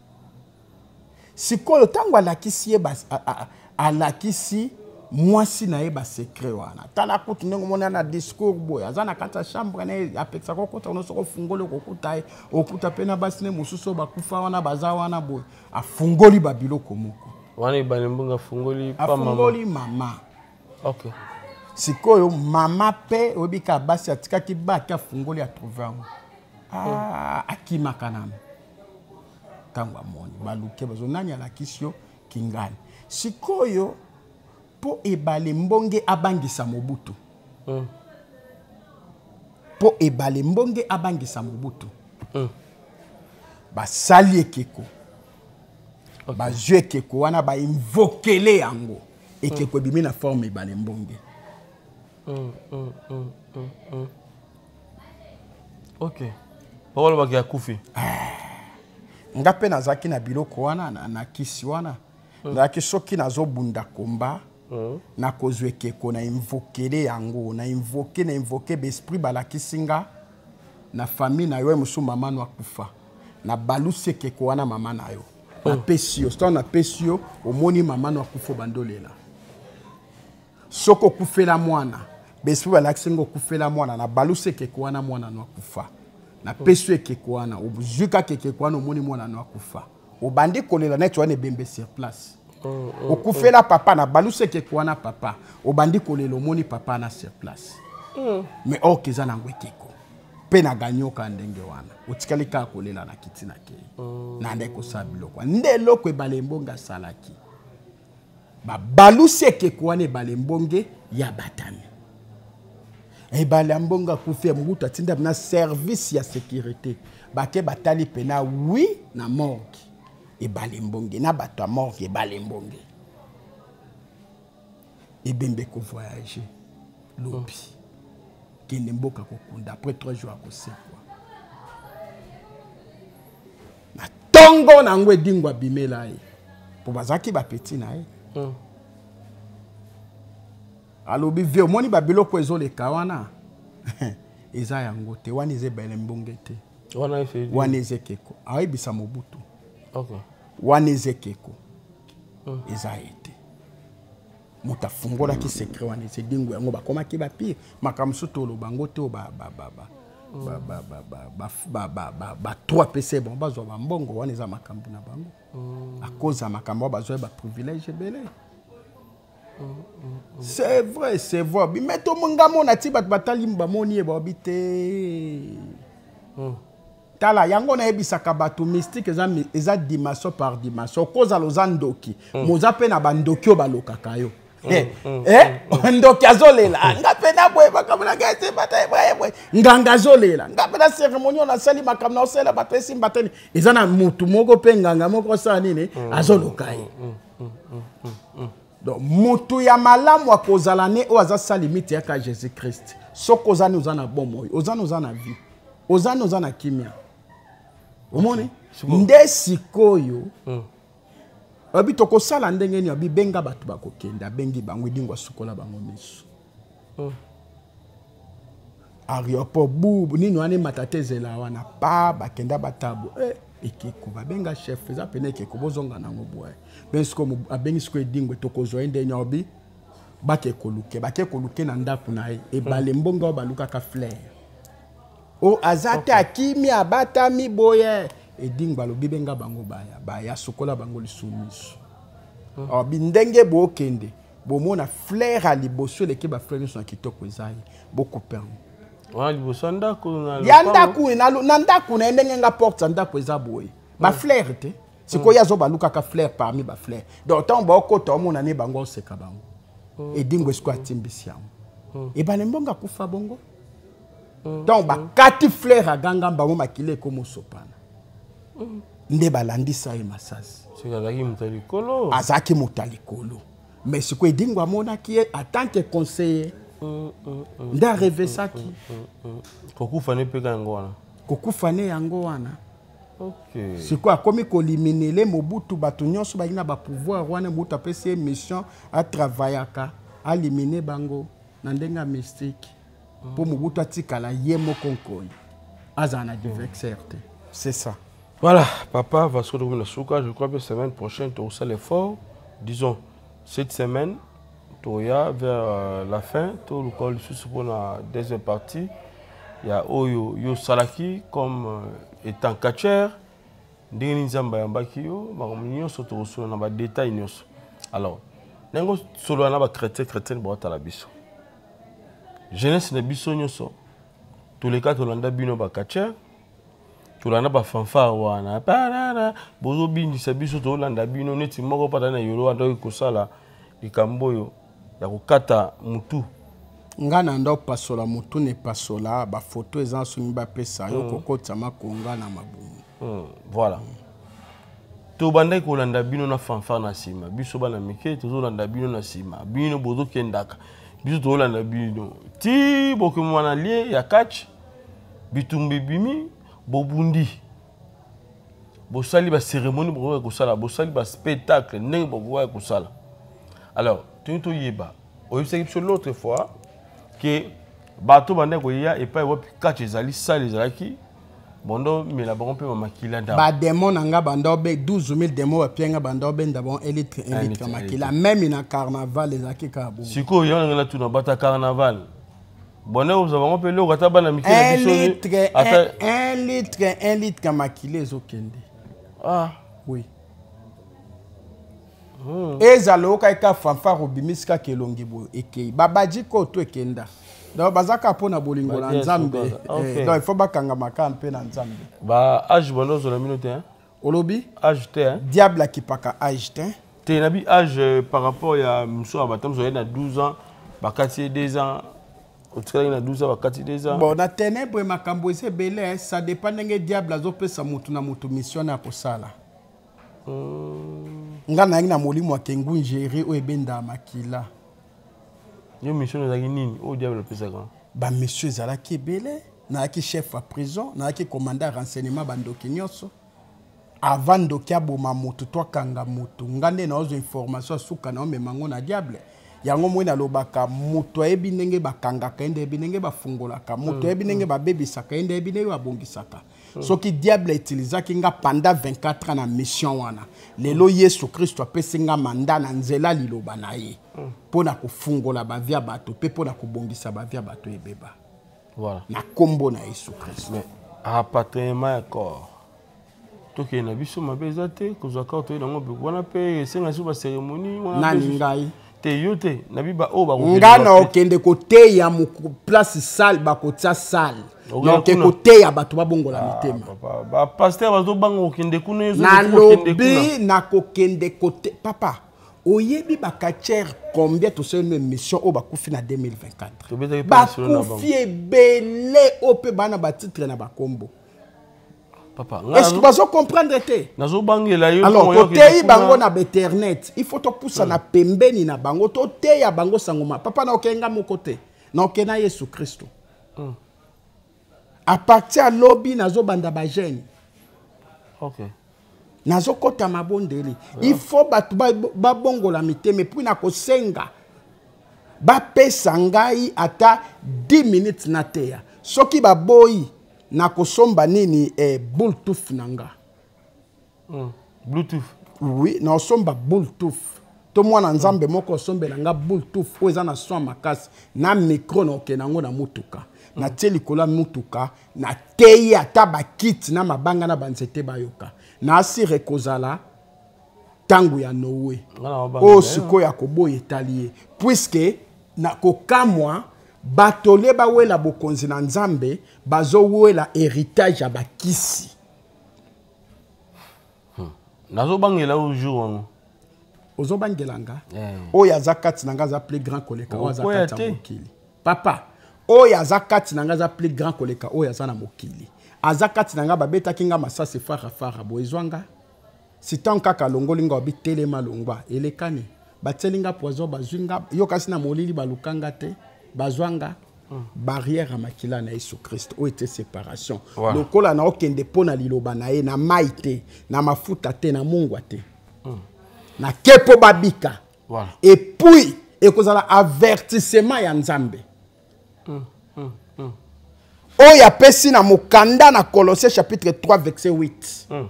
Sikoyo ntango alakisi ye alakisi mwasi na ye ba secret wana. Tala kutu ndenge omoni na discours boye aza na kati ya chambre na ye apekisa kokota kuna soki ofungoli okokuta ye okuta mpe na basi ne mosusu oyo bakufa wana baza wana boye afungoli ba biloko moko wana Ebale Mbonge afungoli pa mama. Afungoli mama. Okay. Sikoyo mama pe oyebi kaka basi atikaki baki afungoli atrouve yango. Ah, akimaka nanu. Ntango amoni baluke bazo nani alakisi yo kingani. Sikoyo po Ebale Mbonge abangisa Mobutu. Po Ebale Mbonge abangisa Mobutu. Basali ekeko. Okay. Bazwi ekeko wana ba invokele yango. Ekeko ebimi na forme Ebale Mbonge. Ok. Bakolobaka ya kufi. Nga mpe nazalaki na biloko wana na kisi wana. Nazalaki soki nazobunda komba, nakozwa ekeko na invokele yango, na invoke, na invoke ba esprit balakisi nga na famille na yo mosusu mama no akufa. Na balusi ekeko wana mama na yo. Napesi yo, soki napesi yo, omoni mama no akufa obandolela. Soki okufela mwana, ba esprit balakisi nga okufela mwana, na balusi ekeko wana mwana no akufa. Napesi yo ekeko wana, ozwi kaka ekeko wana omoni mwana no akufa. Obandi kolela neti wana ebembe sur place. Okufela papa na balusi ekeko wana papa, obandi kolela omoni papa na sur place. Mais or eza nango ekeko. Pe na ganyoka ndenge wana. Otikali kaka kolela na kiti na kei. Na nde kosala biloko. Nde eloko Ebale Mbonge asalaki. Ba balusi ekeko wana Ebale Mbonge ya batami. Ebale ya Mbonge akufi ya Mobutu atinda na service ya sécurité. Bake batali pena oui na morgue. Ebale Mbonge na bato ya morgue Ebale Mbonge. Ebembe ko voyager lobi. Kende mboka kokunda après 3 jours akosekwa. Na tongo na yango edingo abimela ye. Po bazalaki ba petit na ye. Alobi vie omoni ba biloko ezoleka wana. Eza yango te wana eza Ebale Mbonge te. Wana eza ekeko. Ayebisa Mobutu. Okay. Wana eza ekeko. Eza ye te. Moto afungolaki secret wana eza edingo yango bakomaki ba pire. Makambo mosusu toloba yango te oyo ba trois pc bon bazwa ba mbongo wana eza makambo na bango. À cause ya makambo oyo bazwa ba privilège ebele. C'est vrai, c'est vrai. Mais tout le monde a dit bato batali bamoni ye baobi te. Tala yango nayebisaka bato mystique eza dimension par dimension. Okozala oza ndoki. Moza pe na bandoki oyo balokaka yo. Ndoki azolela. Nga pe na boye makambo na ngai esimba te, boye, boye. Nganga azolela. Nga pe na cérémonie oyo nasali makambo na osala bato esimba te. Eza na mutu moko pe nganga moko osala nini? Azoloka ye. Donc mutu ya malamu akozala ne oyo aza sa limite yaka Jésus-Christ. Soki oza ni oza na bomoi, oza ni oza na vie, oza ni oza na kimia. Omoni? Nde sikoyo, oyebi tokosala ndenge nini? Oyebi benga bato bakokende, abengi bango, edingo asukola bango miso. Aéroport bu nini wana emata te ezela wana pa bakenda batabo. Ekeko babenga chef eza pene ekeko bozonga nango boye. Ben siko abengi siko edingwe tokozwa ye ndenge obi. Bake koluke, bake koluke na ndako na ye. Ebale mbongo oyo balukaka fleur. O aza te akimi abatami boye. Edingwe alobi benga bango baya, baya sokola bango lisusu miso. Alobi ndenge bokende bomona fleur ya liboso eleki ba fleur nyonso na kitoko eza ye, bokupe yango. Wana liboso ya ndako na Ya ndako, na ndako na ye ndenge nga porte ya ndako eza boye. Ba fleur te. Sikoyo ye azobalukaka fleur parmi ba fleur. Donc ntango baokota omona ne bango oseka bango. Edingwe sikoyo atimbisi yango. Ebale mbongo akufa bongo. Ntango bakati fleur aganga bango makila ekomosopana. Nde balandisa ye masasi. Soki azalaki moto ya likolo. Azalaki moto ya likolo. Mais sikoyo Edingwe amonaki ye en tant que conseiller. Nde arevesaki. Kokufa ne mpe kaka yango wana. Kokufa ne yango wana. Sikoyo akomi koliminele Mobutu, bato nyonso balingi na ba pouvoir wana, Mobutu apesi ye mission atravaillaka, alimine bango na ndenge ya mystique. Po Mobutu atikala ye moko nkoi, azala na adversaire te. C'est ça. Voilà, papa Vasco de Nasuka, je crois que semaine prochaine, tu auras l'effort. Disons, cette semaine, tu vers la fin, tu auras le sous pour la deuxième partie. Il y a Oyo Yo Salaki comme étant catcheur. Ndenge Nzamba yambaki yo, makambo nyonso tokosolola na ba détail nyonso. Alors, ndenge solola na ba chrétien, chrétien baotala biso. Jeunesse na biso nyonso, toleka tolanda bino ba catcheur, tolanda ba fanfare wana, parara, bozobindisa biso, tolanda bino neti moko pata na yolo wana toki kosala likambo oyo ya kokata mutu. Nga na ndo pasola mutu ne pasola ba photo eza somi ba pesa yo kokotisa makonga na mabumu. Voilà. Tobandaki kolanda bino na fanfare na nsima, biso bana mike tozolanda bino na nsima, bino bozokendaka, biso tozolanda bino ti bokemwa na lie ya catch, bitumba ebimi, bobundi, bosali ba cérémonie bokoki kosala, bosali ba spectacle ndenge bokoki kosala. Alors toyei toyeba, oyebisaki biso l'autre fois ke bato bandaki koya epai wapi catch ezali, salle ezalaki bondo mela bango mpe bamakila ndambo. Ba démon na nga banda obe 12000 démon bapia nga banda obenda bango un litre, un Un litre litre, un makila. litre. Même na carnaval ezalaki kaka bongo. Sikoyo yango ndenge natuna bata carnaval. Bonne ozwa bango mpe eloko ata bana mike na Un biso ni- litre, ata un, un litre, un litre ya makila ezokende. Ah. Oui. Ezala oyoka kaka fanfare obimisi kaka elongi boye ekei. Babadi ko to ekenda. Donc bazaka mpo na bolingo na Badia Nzambe. suka. Ok. Donc il faut bakanga maka mpe na Nzambe. Ba âge bando ozwa na bino te, hein? Olobi? Âge te, hein? Diable akipaka âge te. Te na bi âge par rapport ya mosusu ya bato mosusu na 12 ans, bakati ye 2 ans, otikalaki na 12 ans, bakati 2 ans. Bon, na ténèbre makambo eza ebele, hein? Ça dépend ndenge diable azopesa motu na motu mission ya kosala. Nga nayaki na molimo ya Kengu Njeri oyo ebendaka makila. Yo mission ezalaki nini oyo diable apesaka? Ba mission ezalaki ebele. Nayaki chef ya prison, nayaki commandant ya renseignement bandoki nyonso. Avant ndoki aboma motu to akanga motu, nga nde naozwa information ya suka na omema ngo na diable. Yango moi nalobaka moto ayebi ndenge bakangaka ye, nde ayebi ndenge bafungolaka moto, ayebi ndenge babebisaka ye, nde ayebi ndenge babongisaka. Soki diable utilisaki nga pendant 24 ans na mission wana, lelo Yesu Kristo apesi nga mandat na nzela liloba na ye mpo na kofungola ba vie ya bato mpe mpo na kobongisa ba vie ya bato ebeba. Voilà. Na kombo na Yesu Kristo. Mais rapatriement ya corps, tokende na biso mabe eza te, kozwa corps toyei nango mpe wana mpe esenga biso ba cérémonie wana mpe Nani biso- ngai? Te yo te, na bi ba oyo bakokende Nga na ba- okende koteya place salle, bakotia salle. Okoya Na okende kuna. koteya bato babongola Ah, mitema. papa, ba pasteur bazobanga kokende kuna, yo soki Nalobi okende kuna. nakokende kote, papa, oyebi ba catcheur combien tosali no émission oyo bakufi na 2024? Tobetaki mpe lisolo na bango. Bakufi ebele oyo mpe bana ba titre na bakombo. Papa, nga Est-ce que bazo comprendre te? Nazobangela yo Alors, ntango yo okende toteyi kuna. bango na internet, il faut topusa na pembeni na bango, toteya bango sango ma. Papa, na okenga moko te. Na okena Yesu Kristo. À partir ya lobi nazobanda ba jeune. Nazokota mabondeli. Il faut bato babongola mitema, et puis nakosenga bapesa ngai ata 10 minutes na teya. Soki baboyi, nakosomba nini, Bluetooth na nga. Bluetooth. Oui, nakosomba Bluetooth. To mwana Nzambe moko osombela nga bluetooth oyo eza na son makasi na micro, na okende yango na motuka, natie likolo ya motuka, nateyi ata bakiti na mabanga na banzete bayoka. Na asire kozala ntango ya Noe oyo sikoyo akoboya etali ye, puiske na kokamwa bato lie bawela bokonzi na Nzambe, bazowela héritage ya bakisi. Nazobangela oyo jour wango. Ozobangela nga? Oyo aza kati na nga aza plus grand koleka oyo aza kati ya mokili. Papa, oyo aza kati na nga aza plus grand koleka oyo aza na mokili. Aza kati na nga, babetaki nga masasi farafara boye, ezwa nga si ntango kaka alongoli nga, obi telema longwa elekani, batieli nga poison, bazwi nga yo kasi na molili, baluka nga te, bazwa nga. Barrière ya makila na Yesu Kristo oyo ete séparation. Lokola na okende mpo na liloba na ye, na mai te, na mafuta te, na mungwa te, nake mpo babika. Et puis ekozala avertissement ya Nzambe oyo apesi na mokanda na Colossiens chapitre 3 verset 8.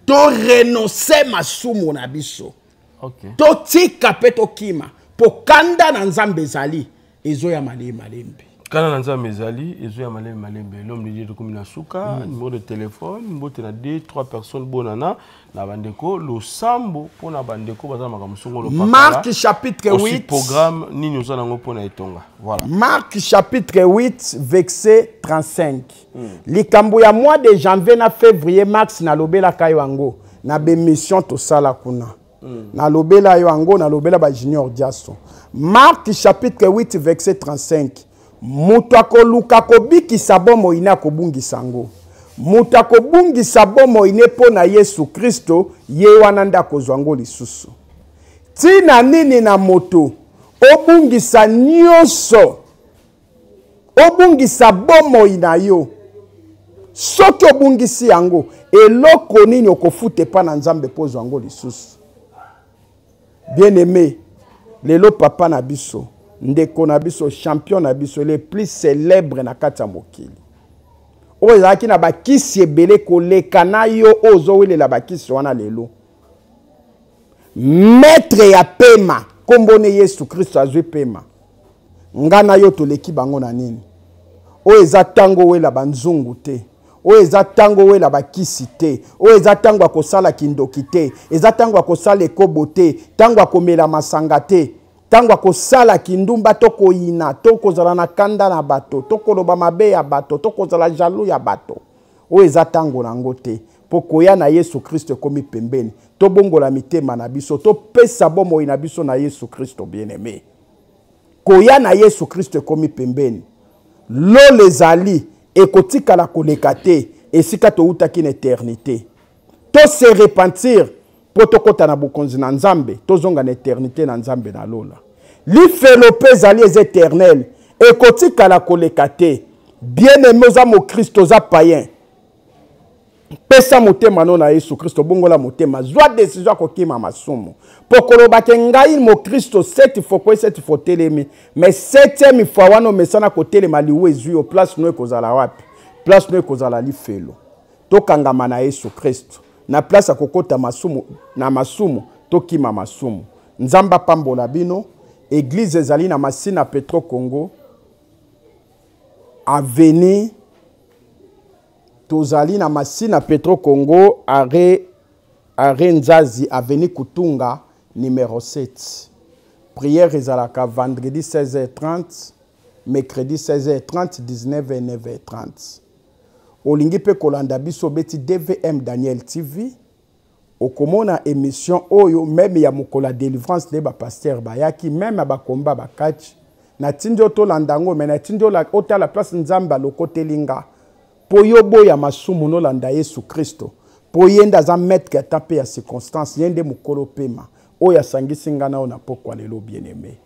To renonce masumu na biso, totika mpe tokima, mpo kanda na Nzambe ezali ezoya malembe malembe. Kanda na Nzambe ezali ezoya malembe malembe. L'homme de Dieu, tokomi na suka. Numéro de téléphone, mbote na 2 3 personnes, bonana na bandeko, losambo mpona bandeko baza na makambo songolo. Marc chapitre 8. Programme nini oza nango mpona etonga? Voilà. Marc chapitre 8 verset 35. Likambo ya mois de janvier na février, mars, nalobelaka yo yango na bemission tosala kuna. Nalobela yo yango, nalobela bajunior Diaso. Marc chapitre 8 verset 35: moto akoluka kobikisa bomoi ne akobungisa yango, moto akobungisa bomoi ne mpo na Yesu Kristo, ye wana nde akozwa yango lisusu. Ntina nini na moto obungisa nyonso, obungisa bomoi na yo? Soki obungisi yango, eloko nini okofuta epa na Nzambe mpo ozwa yango lisusu? Bien aimé, lelo papa na biso, ndeko na biso, champion na biso le plus célèbre na kati ya mokili, oyo ezalaki na bakisi ebele koleka na yo oyo ozowelela bakisi wana lelo, maître ya pema, nkombo ne Yesu Kristo, azwi pema. Nga na yo toleki bango na nini? Oyo eza ntango owela banzungu te, oyo eza ntango owela bakisi te, oyo eza ntango ya kosala kindoki te, eza ntango ya kosala ekobo te, ntango ya komela masanga te, ntango ya kosala kindumba to koyina to kozala na kanda na bato to koloba mabe ya bato to kozala jaloux ya bato. Oyo eza ntango na yango te, mpo koya na Yesu Kristo ekomi pembeni. Tobongola mitema na biso, topesa bomoi na biso na Yesu Kristo. Bien-aimé, koya na Yesu Kristo ekomi pembeni. Lola ezali ekotikala koleka te esika toutaki na eternité. To se repentir mpo tokɔta na bokonzi na Nzambe, tozonga na eternité na Nzambe na lola. Lifelo mpe ezali, eza éternel, ekotikala koleka te. Bien aimé, oza mokristo, oza païen, pesa motema no na Yesu Kristo, bongola motema, zwa décision ya kokima masumu. Mpo koloba ke ngai mokristo, sept fois kwe, sept fois telemi, mais septième fois wana omesana kotelema, liwa ezwi yo, place no ekozala wapi? Place no ekozala lifelo. Tokangama na Yesu Kristo na place ya kokota masumu na masumu, tokima masumu. Nzambe apambola bino. Église ezali na Masina, Petro Congo avenue. Tozali na Masina, Petro Congo, arrêt Nzazi, avenue Kutunga numéro 7. Prière ezalaka vendredi 16h30, mercredi 16h30, 19h, 9h30. Olingi mpe kolanda biso, obeti DVM Daniel TV, okomona émission oyo même ya mokolo ya délivrance nde bapasteur bayaki, même ya bakomba bakati. Natindi yo tolanda yango, me natindi otala place Nzambe alokoteli nga mpo yo boya masumu, nolanda Yesu Kristo, mpo ye nde aza maître ata mpe ya circonstance, ye nde mokolo pema oyo asangisi nga na oyo na pokwa lelo. Bien aimé,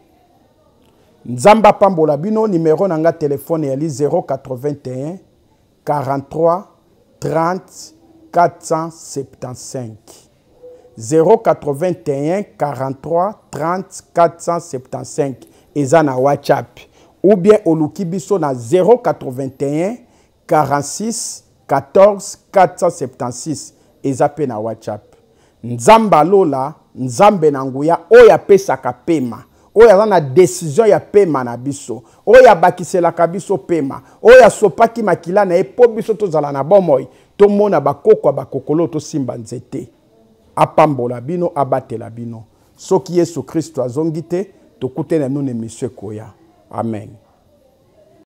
Nzambe apambola bino. Numero na nga telefone yali 081 43 30 475, 081 43 30 475, eza na WhatsApp, ou bien oluki biso na 081 46 14 476, eza mpe na WhatsApp. Nzambe alola. Nzambe na nguya oyo apesaka pema, oyo aza na decision ya pema na biso, oyo abakiselaka biso pema, oyo asopaki makila na ye mpo biso tozala na bomoi, tomona bakoko ya bakokolo, tosimba nzete. Apambola bino, abatela bino. Soki Yesu Kristo azongi te, tokutani na bino na emission ekoya. Amen.